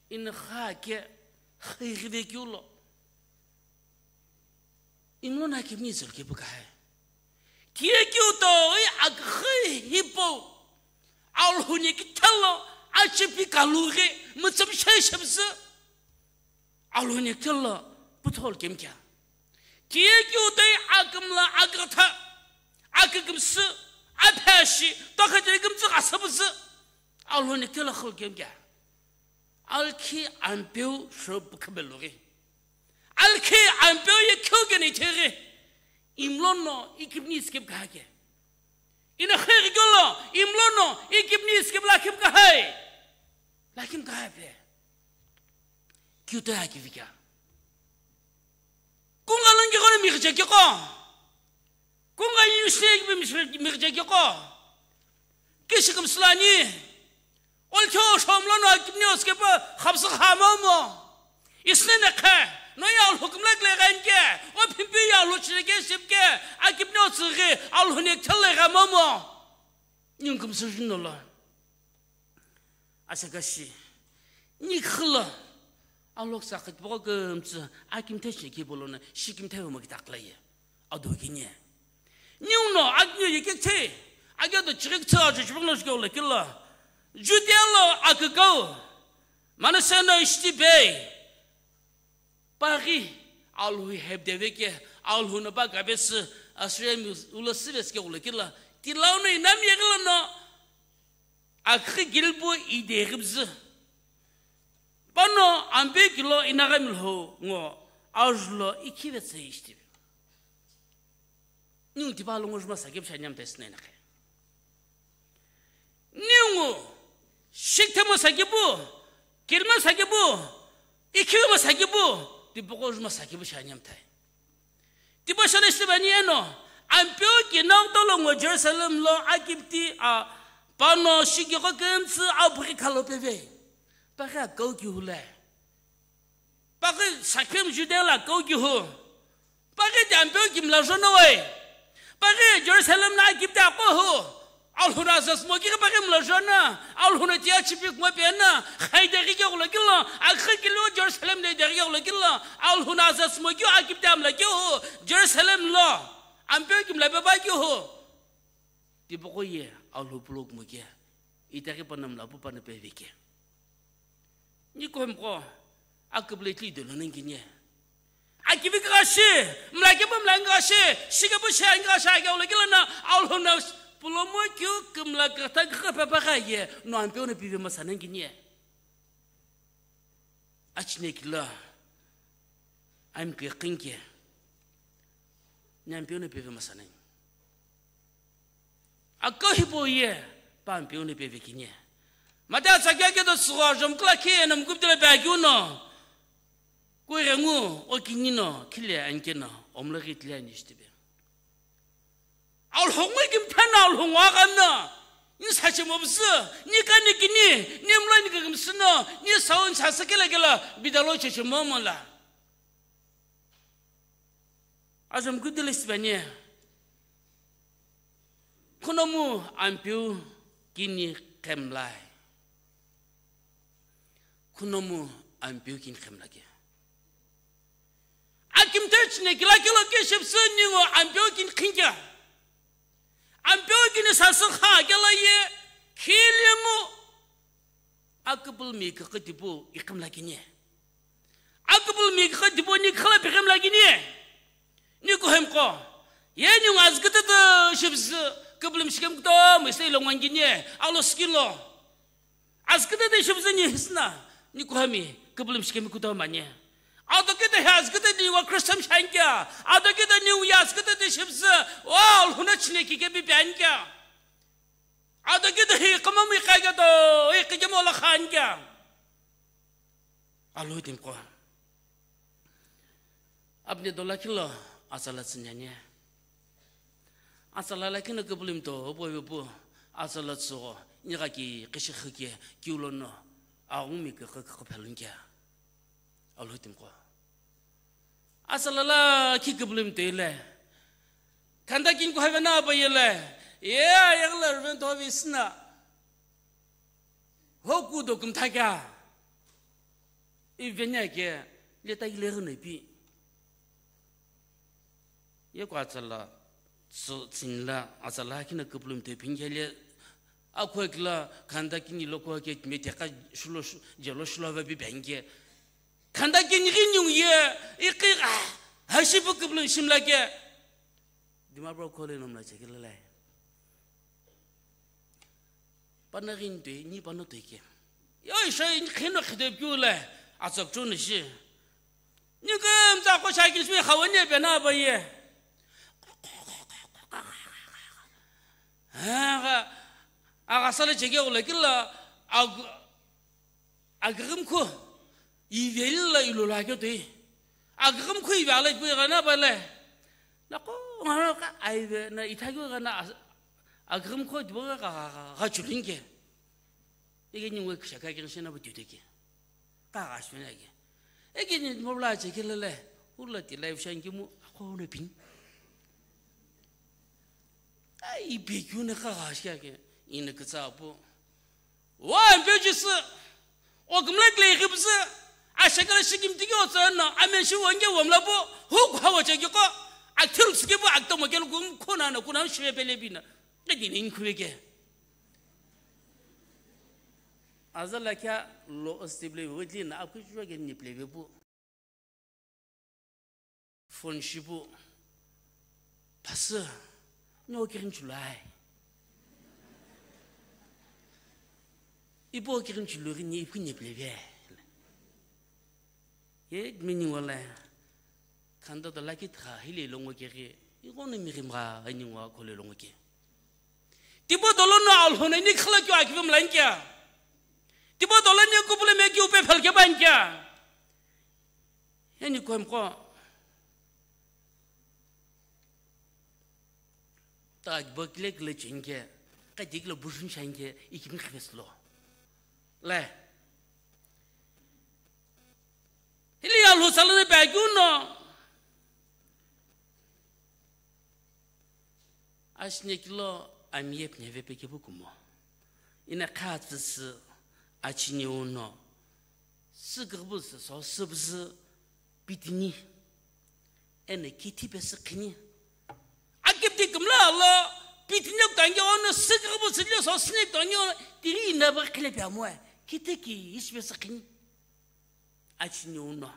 Ina kha ke, kheighi ve keu lo. Imlono akimni itsülkepu kaha. Tiye kiu toi akhi hipau. Alhou ni kithelo, achipi kalughi, mütsüm shei shepüzü. Alhou ni kithelo, puthol kemkea. Tiye kiu toi akümla akütha, akükümsü, aphashi, tokha tiye kümtsü asüpüzü. Alhou ni kithelo khol kemkea. Alkhi ampeu shop khibelughi. Alkhi ampeu ye kheu keni theghi. Imlono ikipni iskip kahake. Ina kheighi keu lo, imlono ikipni iskip la kim kahai. La kim kahai pe. Kiu toi akivi kea. Kunga longi kono mi ghiche kiko. Kunga yushe gibi mighijekeko. Kishi kümsülani. Olkhe oshomlo no akimni otsükepu khapsü kha momu. Isnene khe, no ye Alhou kümla kile ghenke, o phimpi ye Alhou chirike shipke, akimni otsüghi, Alhou ne kthel le gha momu. Ningu kümsü jun nolo. Asekashi, nikhilo, aloksa khitbogho kümtsü, akimthe shekipolo no, shikimthe mo kitakla ye. Ado kini. Niu no, agniu ye kekhe, agya do chiriktsü ajo chibong no shikolo kilo. Judea lo akükau, Manasseh no Ishti Bey. Paghi, Alhou hepdeveke, Alhou no pa gabesü, Assyria mi ulo sivesike ulo kila, tilau no inam yegilo no, akhi gilbu ideghibzü. Pano ampe kilo inagami lho ngo, ajulo ikhive tse ishtivi. Ningu tipa lo ngo juma sakipu shanyam tesnene khe. Ningu, shikthemo sakipu, kirima sakipu, ikhivemo sakipu, tipoko juma sakipu shanyam thai. Tipashale shibani eno, ampeu ki nang tolo ngo Jerusalem lo akipti a pano shikiko kemtsi a buri khalo peve. Paghi akau ki hule. Paghi sakhem Judea la kau ki hu. Paghi di ampeu ki mla jono wai. Paghi Jerusalem na akipti ako hu. Alhou na azas mo ki paghi mla jona. Alhou na tia chipi kuma pena. Khai deri ke ulo kilo. Akhi kilo Jerusalem de deri ke ulo kilo. Alhou na azas mo ki akipti amla ke hu. Jerusalem lo. Ampeu ki mla beba ke hu. Tipoko ye, Alhou pulo kumo ke, itaghi pano mla pu pano peveke. Nikuhemko, akübüle tli dolo nangini. Akivi kashi, mla kepu mla ngashi, shikepu shi ngashi, ake ulo kila na, Alhou na pulo mo kyu, kümla kata kapa pa ye, no ampeu no pive masa nangini. Achinekila, ami ke khinke, ni ampeu no peve masanai. Ako hipo ye, pa ampeu no peve kini. Mata sakya ke do suwa jom kla ke nam guptele ba gyuno. Kuirengu, o kinino, kile anke no, omlo ritile ani shtibe. Alhou ngui kimthana Alhou ngua ghamna. Ni sache mobsu, ni kani kini, ni mlo ni kagimsino, ni saun sasa kila kila, bidalo cheche momola. Azam kudile sibanye. Kunomu ampeu kini kemlai. Kunomu ampeu kini kemlai ke. Akimthe chine kila kilo ke shepsu ningo ampeu kin khinka. Ampeu kini sasakha kela ye khilimu. Akupul mi kakatipu ikim lakini. Akupul mi kakatipu ni khala pikim lakini. Ni kohemko. Ye ningo azkata shepsu kupul mishkem kuto mese ilongwangini. Alo skilo. Azkütete shibzü ni hisna, ni kuhami, kupulum shikemi kuto manye. Adokete he azkütete wa Christian shankya, adokete ni uya azkütete shibzü, wa Alhuna chine kike bi bankya. Adokete he kamam ikagya to, ikigemo la khankya. Alhudin ko. Apni dola kilo atsala tsünyanye. Atsala lakino kupulum to, obo yopu atsala tsügo, nigaki kishikhikie, kiulono, aumi kakakaphalunkya. Alhutimko. Atsala la ki kupulum to ile. Kanda kin ko havena abayele. Ye, ayagla rven to visna. Hoku do kumthakya. Ivenya ke leta ileru nepi. Ye ko atsala tsü-, tsüni la atsala kina kupulum te pingele. Akho kila kanda kini loko ke me teka shulo shu-, jelo shulo va bi benge. Kanda kini ginyu ye ikhi, ah, hashipu kupulum shimla ke. Dimapur khole nomla chekele lai. Pana ghin toi, ni pana toi ke. Yo, isha in khino khide piu le, atsap chu ni shi. Ni ke mtsa ko sha kin sui khawa ni pe na ba ye. Aga, aga sala cheke ule kila, ag-, agrim ko, ivela ilola ke toi. Agrim ko ivala ipu gana ba le. Taqo ngaro ka aive na ithaghi gha na as-, agrim kho dibo gha, gha, gha, gha chulin ke. Ike ningu kishaka kiri shena bu tüteki. Ka gha shuna ke. Ike ni mo la che ke lele. Ula ti live shan ki mu, ako ne pin. Ai, ipi kyu ne ka gha shia ke. Ine kitsa pu. Wa, mpe jisü, o kümla kile ghibzü, ashakala shikim tiki o tsana, ame shi wonge wamla bo, hu kwa wa cheki ko, akthir tsiki bo, akta mo kelu kum, kuna na, kuna shive pele bina. Ke dini nkhuve ke. Azala kya lo stable within, apku jua ke ni plebe bu. Phone shipu, "Pasü, no kirin chulai." Ipo kirin chulu ri ni ipu ni pleve. Ye meaning wala, khanda to laki tha hile longo kiri, iko ni mirimra ani ngwa khole longo ke. Tipo dolo no alhone ni khala kyo akivam lan kya? Tipo dolo ni kupule me kyo pe phal ke ban kya? Eni koim ko. Ta bakle kle chinke, ka dikle bushun shanke, ikim khves lo. Le. Hili ya lo salane pa kyu no. Ashine kilo amiyep neve pe kebu kumo. Ina khatsisi achini uno. Sikirbusi so sibzi pitini. Ene kiti pe sikhini. Akipti kumla lo pitini kutangi ono sikirbusi lo so sini kutangi ono tiri ina ba khile pe amoe. Kiti ki ishi pe sikhini. Achini uno.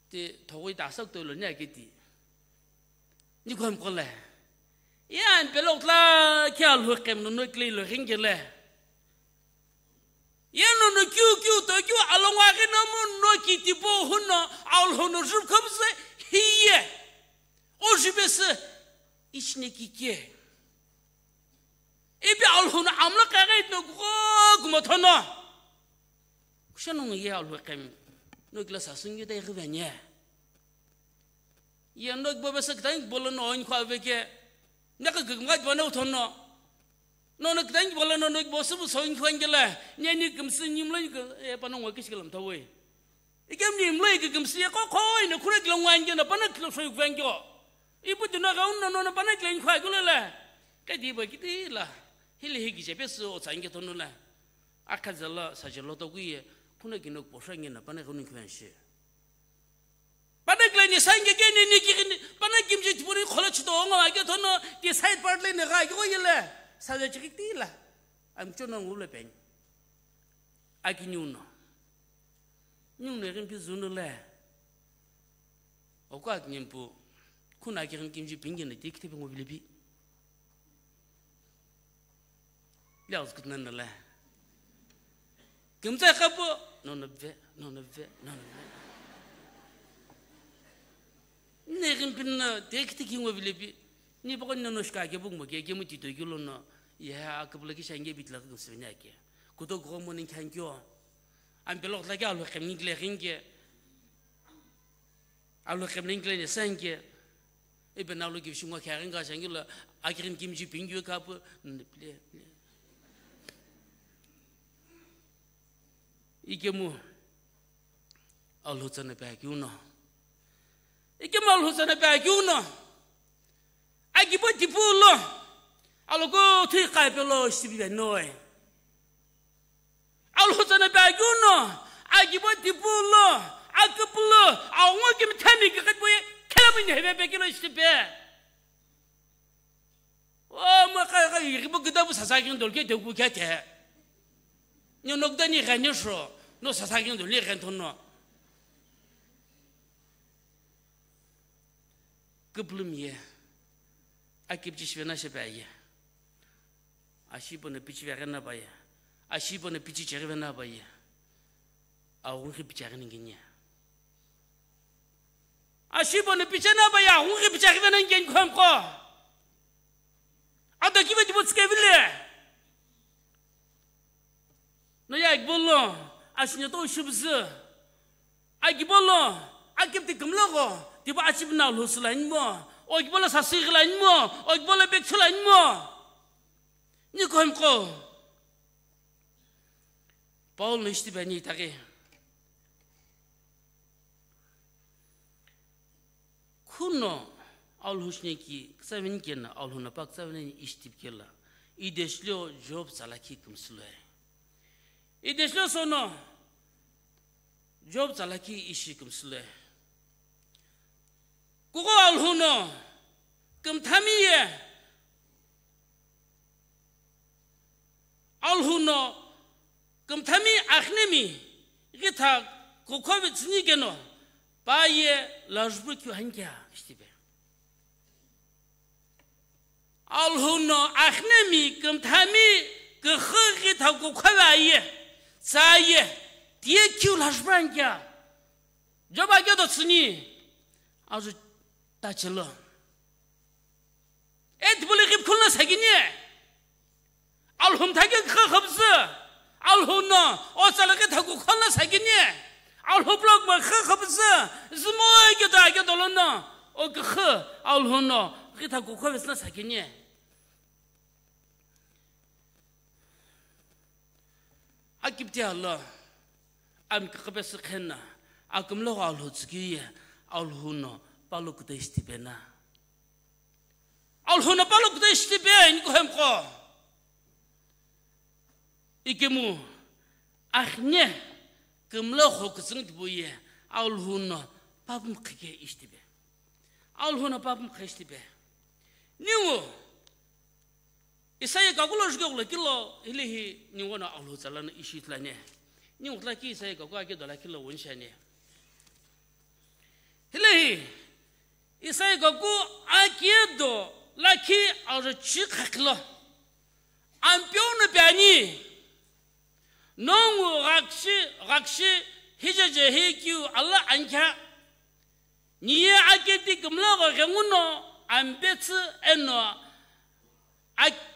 Ti thogui ta sak to lo nya kiti. Ni khom kole. Yan pelok la kya lo kem no no kle lo ring kele. Ye no no kyu kyu to kyu alongwa ke no mo no kiti po huno al hono rup kham se hiye. O jibese ishne ki ke. Ipi Alhou no amla kaghi no kumo thono. Kushano ye Alhou kemi. No kila sasung yu dai rivanye. Ye no kibo besa kitang bolo no on khwa veke. Naka gagma bana thono. No no kitang bolo no no kibo subu so in khwa ngela. Nye ni kimsi nyimlo ni e pano ngwa kishkilam tawoi. Ikem ni mlo iki kimsi ko ko ina khura kilo ngwan kyo na pana kilo soi kwan kyo. Ipu dina ga unna no na pana kilo in khwa kyo la. Ka di ba kiti la. Hili hiki je pesu o tsange tonu la. Akha zala sa je lo to kuye. Kuna kino posha nge na pana kunu kwan shi. Pana kilo ni sange ke ni ni ki ni pana kimji tupuri khola chito ngo ake tono ki side part le ni ga kyo ye la. Sa je chikiti la. Am chono ngule pen. Aki niu no. Niu no rin pi zunu le. Oku aki nimpu. Kuna aki rin kimji pingi na dikti pingu vilipi. Liaus kutna na le. Kimza kapo. No no ve, no no ve, no no ve. Ne rin pin na dikti kingu vilipi. Ni poko no no shka ke buk mo ke ke mu tito kilo no. Ya akabla ki shange bitla ku sivnya ke. Kuto gro mo ning khan kyo. Am pelok la ke alu khem ning le ring ke. Alu khem ning le ne sang ke. Ibe na lo ki shingwa kha ring ka shang la akirin kimji pingyu ka pu. Ple, ple. Ike mu. Alhou tsana pa kyu no. Ike mu Alhou tsana pa kyu no. Akibo tipu lo. Aloko thui kai pe lo shibi be noi. Alhou tsana pa kyu no. Akibo tipu lo. Akipu lo. Awo ki mthami ki katbo ye. Kela mi ne be be kilo shibi. O ma ka ka iri bo kita bu sasa kin dol ke de ku ke te. Nyo nok da ni ga ni sho. No sasa kin dol ni ga ton no. Kuplum ye. Akip ji shvena she ba ye. Ashi bo ne pichi vegena ba ye. Ashi bo ne pichi cheri vena ba ye. Awu ki pichi ni nginya. Ashibo ne pichana ba ya, hu ki picha ki vena ngen khom ko. Ata ki veti botske vile. No ya gbolo, ashine to shubzu. Agbolo, Akipti kümlogho, tipau achipi no Alhou sü lo animo, okibo lo sasü ghi lo animo, okibo lo bekchu lo animo. Nikuhemqo. Paul no ishi tipi ani itaghi. Khuno Alhou shini ki, kütsaveni keno Alhou no pa kütsaveni ishi tipi kelo. Ideshlo Job tsala ki kümsülo. Ideshlo sono Job tsala ki ishi kümsülo. Kuko Alhou no kümthami ye, Alhou no kümthami aghinemi ghitha kukhove tsüni keno, pa ye lajuphu keu hanikea ishi tipi. Alhou no aghinemi kümthami küxü ghitha kukhove aye, tsa ye, tiye keu lajuphu hanikea. Job akedo tsüni, azu tachelo. E tipau lo ghipkhu lo sakini. Alhou mtha ke kha khabzü. Alhou no o tsala ke thaku khona sakini. Alhou blog ma kha khabzü. Zümo ke ta ke dolono. O ke kha Alhou no ke thaku kho vesna sakini. Akipti alo. Am ke khabesü khenna. Akümlogho Alhou tsükiye. Alhou no palo kuta ishi tipi na. Alhou no palo kuta ishi tipi, nikuhemqo. Ikemu, aghine, kümlogho kütsüng tipau ye, Alhou no papu mkhike ishi tipi. Alhou no papu mkhe ishi tipi. Ningu, Isaiah kaku lo jukeghulo kilo, hilehi ningu no Alhou tsala no ishi ithulu ani. Ningu tla ki Isaiah kaku akedo lakhi lo wunshi ani. Hilehi, Isaiah kaku akedo lakhi ajo chi khakhilo. Ampeu no pi ani. Nongu ghakshi, ghakshi, hijeje hi kiu ala ankha. Niye aketi kümlogho ghenguno ampetsü eno ak-,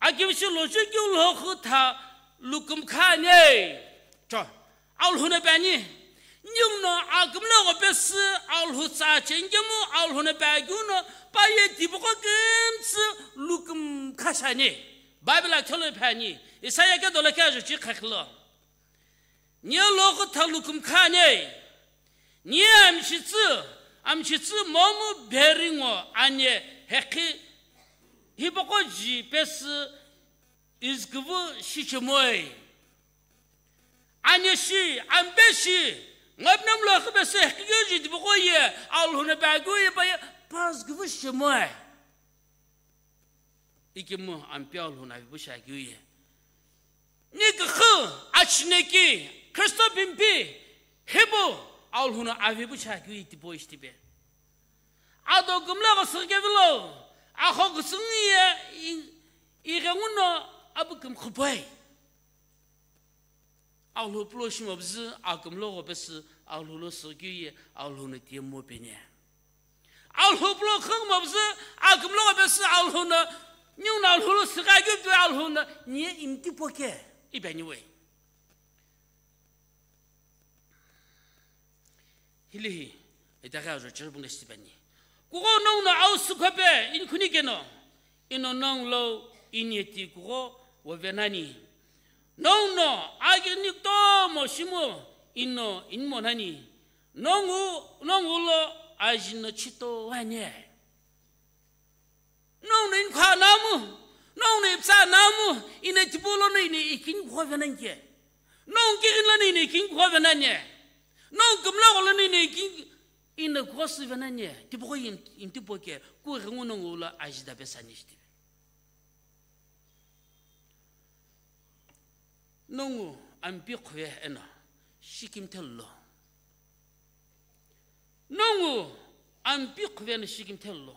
Akivishi lochekeu lhokhu tha lukümkhani. Cho, Alhou no pi ani. Ningu no akümlogho pesü Alhou tsa chengemu Alhou no pi akeu no pa ye tipaqo kümtsü lukümkha shiani. Bible athelo pi ani. Isaiah kedo lakhi ajo chi khakhilo. Niye lhokhu tha lukümkhani. Niye amshitsü, amshitsü momu beringo ane hekhi hipaqo ji pesü izgüvü shichemoi. Ane shi, ampe shi, ngapnam lhokhu pesü hekhi ji tipaqo ye, Alhou no pi akeu ye pa ye, pa izgüvü shichemoi. Ikemu ampeu Alhou no avipu shiakeu ye. Ni küxü achineki Kristo pimpi hipu Alhou no avipu shiakeu ye tipau ishi tipi. Ado kümlogho süghü kevilo, axo küsüngü ye i-, ighenguno apu kümkhupoi. Alhou pulo shimobzü akümlogho pesü Alhou lo süghü ye Alhou no tiye mo peni. Alhou pulo khümobzü akümlogho pesü Alhou no, ningu no Alhou lo süghü keu pi Alhou no niye imtipoke ipi ani we. Hilehi, itaghi ajo chiribunge shitipani. Kuko nongu no au sükhope inikhuni keno, ino nongu lo iniyeti kuko wove nani. Nongu no aghi ni kutomo shimu ino inimo nani. Nongu, nongu lo ajino chito wane. Nongu no inikhu anamu, nongu no ipütsa anamu, ino tipau lono ino ikini kuxo venani ke. Nongu kighini lono ino ikini kuxo venani. Nongu kümlogho lono ino ikini, ino kuxo sü venani. Tipaqo in-, intipoke, kughengu nongu lo ajida pesani shitipe. Nongu ampi khuve eno shikimthe lo. Nongu ampi khuve eno shikimthe lo.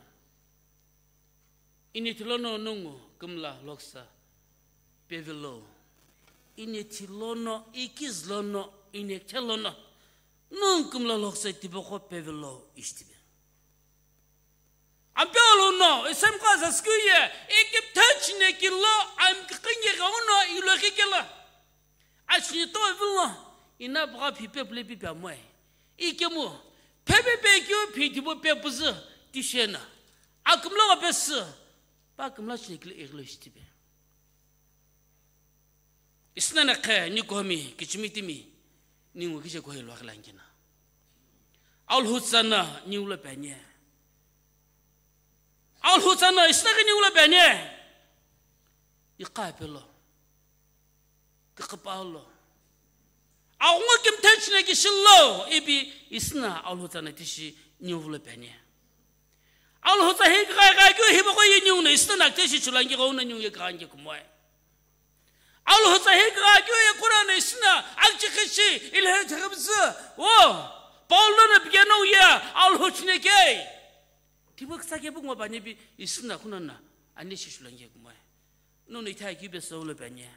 Initi lono nongu kümla loksa pevelo. Initi lono, ikiz lono, inekthe lono nongu kümla loksa tipaqo pevelo ishitipe. Ampe olo no, isemqo aza süküye, ikipthe chineki lo, amkikhingi ghenguno, ilokhi kelo. Achini to vilo, Ina pugha phi pepu le pipe amoe. Ikemu, phepe pekeu phi tipau pepuzü tishena. Akümlo gha pesü, pa kümla chinekile ighilo shitipe. Isna na khe ni komi kichimi timi ningu kije kohe lo aghila ngina. Alhutsa na ningu lo panye. Alhutsa na isna ke ningu lo panye. Iqa pelo. Kikipalo. Aghungu kimthe chineki shilo, ipi isna Alhutsa na tishi ningu lo panye. Alhutsa hi kagha kagha keu hi bako ye ningu na isna na tishi chulangi gho na ningu ye kagha nge kumoe. Alhutsa hi kagha keu ye kura na isna akchi khishi ilhe thagabzü. O, Paul no na pigeno ye Alhu chineke. Tibo ksa ke bu ngo bani bi isna kuna na ani shi chulangi kumoe. No no ithai keu be so lo panye.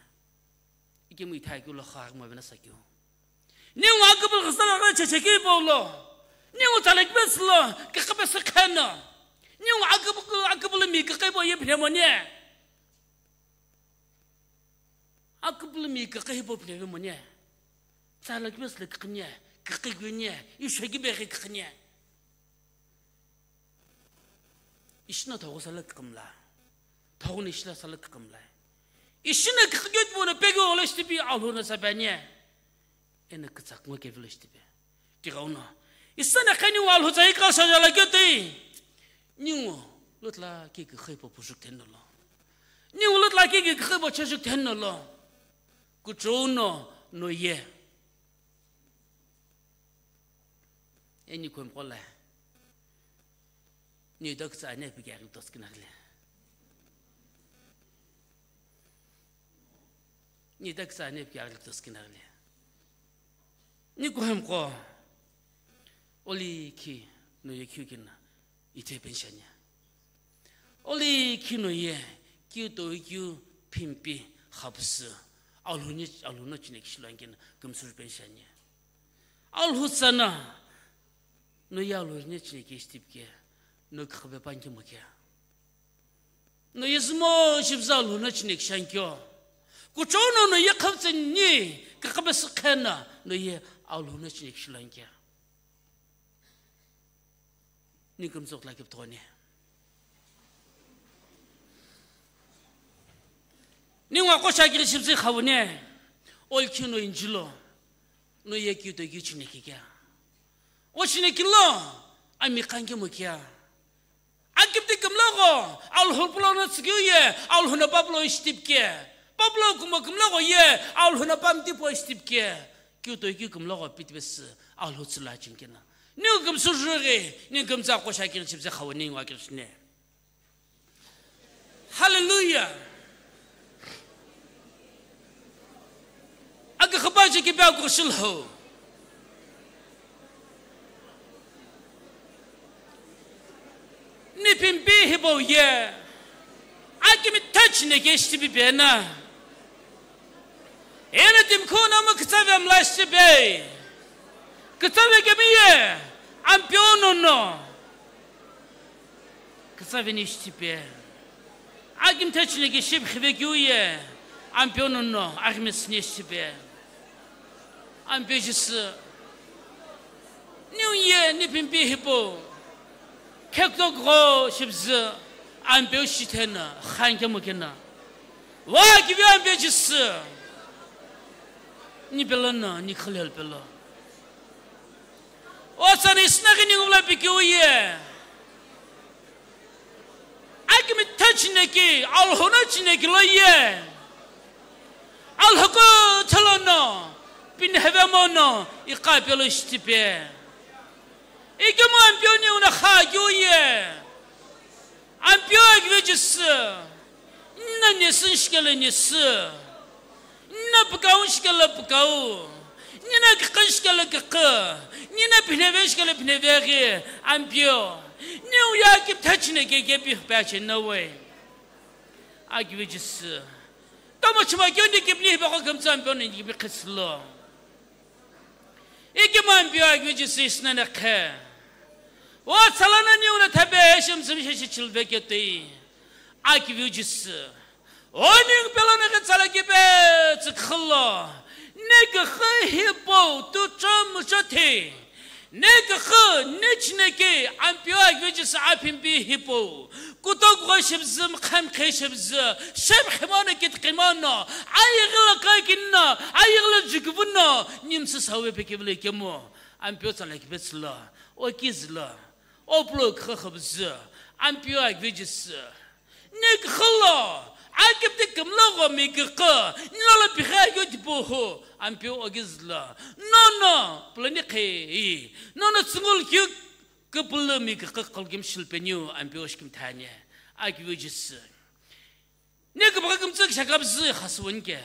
Ikemu ithai keu lo kha mo bena sa keu. Ningu akübül ghasala gha cheche keu bo lo. Ningu tsalek bes lo, kikha bes kheno. Ningu akübül, akübül mi kikha bo ye phemo ne. Akübül mi kikha bo phemo ne. Tsalek bes lo kikha ne, kikha gwe ne, isho ki be kikha ne. Ishina thogo sala kikimla. Thogo ni ishila sala kikimla. Ishina kikigit mo na pegi ole shtipi Alhu na sabanye. Ena kitsak ngo kevilo shtipi. Tigauno. Isana khani wa Alhutsa ika sa jala kete. Ningu lutla ki ki khaipo pujuk tenno lo. Ningu lutla ki ki khaipo chesuk tenno lo. Kuchouno no ye. Eni kwen kola. Ni dak sa ne pi kya tos kinarle. Ni dak sa ne pi kya tos kinarle. Ni ko hem ko. Oli ki no ye kyu kin ithe penshanya. Oli ki no ye kyu to kyu pimpi khapsu. Alhuni alhuno chine kishilangin kumsur penshanya. Alhutsana no ye Alhuni chine kishtipke no khabe panki mokia. No ye zmo shibza Alhuna chine kishankyo. Kuchouno no ye khabtseni khabe skhena no ye Alhuna chine kishilankia. Ni kumzok la kiptone. Ni wa ko shakiri shibzi khawne. Ol kino injilo. No ye kyu to kyu chine kikia. O chine kilo. Ami kanke mokia. Akipti kumlogo, Alhu pulo no tsikyu ye, Alhu na Pablo ishtipke. Pablo kumo kumlogo ye, Alhu na pamti po ishtipke. Kyu to kyu kumlogo pitbes, Alhu tsula chinkena. Ni kumsu jure, ni kumza ko shakin chibze khawani wa kirshne. Hallelujah. Aga khabaji ki ba ko shilho. Ni pimpi hibo ye. Akimi touch ne ke shtibi bena. Ena tim ko na mo kitsave mla shtibe. Kitsave ke mi ye. Ampio no no. Kitsave ni shtibe. Akim touch ne ke shib khive kyu ye. Ampio no no. Akim sni shtibe. Ampio jis. New Year ni pimpi hipo. Khekto gho shibzü. Ampio shithena. Khan ke mokena. Wa kivi ampio jis. Ni pelana, ni khalel pelo. O sani isna ke ni ngula piki uye. Akimi touch ne ki, Alhu na chine ki lo ye. Alhu ko thalo no, pin heve mo no, i ka pelo shtipe. Ikemu ampio ni una kha kyu ye. Ampio agve jis. Nna nesin shkele nesi. Nna pukau shkele pukau. Nina kikhi shkele kikhi. Nina pineve shkele pineve ghi. Ampio. Ni uya ki touch ne ke ke pi pa che no way. Agve jis. Tomo chuma kyo ni kipni ba ko kamtsa ampio ni kipi khislo. Ikemu ampio agve jis isna na khe. O tsalana ni una thabe shim sim shi shi chilve ke tei. Agve jis. O ni pelo na ke tsala ke pe tsikhlo. Ne küxü hipau tucha mucha the. Ne küxü ne chineke Ampeu Aküvü Jisü aphimpi hipau. Kutoku gho shipüzü, mkhamkhe shipüzü, shemkhimono kitkhimono, ayeghi lo kaikinno, ayeghi lo jukuvunno, nimsü sawe pekevile kemu. Ampeu tsala kipetsülo, okizülo, opulo küxü xüpüzü, Ampeu Aküvü Jisü. Ne küxü lo, akipti kümlogho mi küxü, nilo lo pighi akeu tipau, Ampeu okizülo. Nono, pulani khei, nono tsüngul keu küpülü mi küxü khalkimshil peniu, Ampeu oshikimthani, Aküvü Jisü. Ne küpüghü kümtsü kishakapüzü khasüwünike.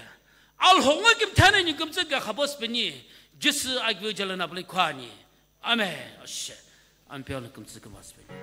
Alhou ngo kimthani ni kümtsü kikha posü peni, Jisü Aküvü jala napulani khuani. Amen. Oshe. Ampeu no kümtsü kümasü peni.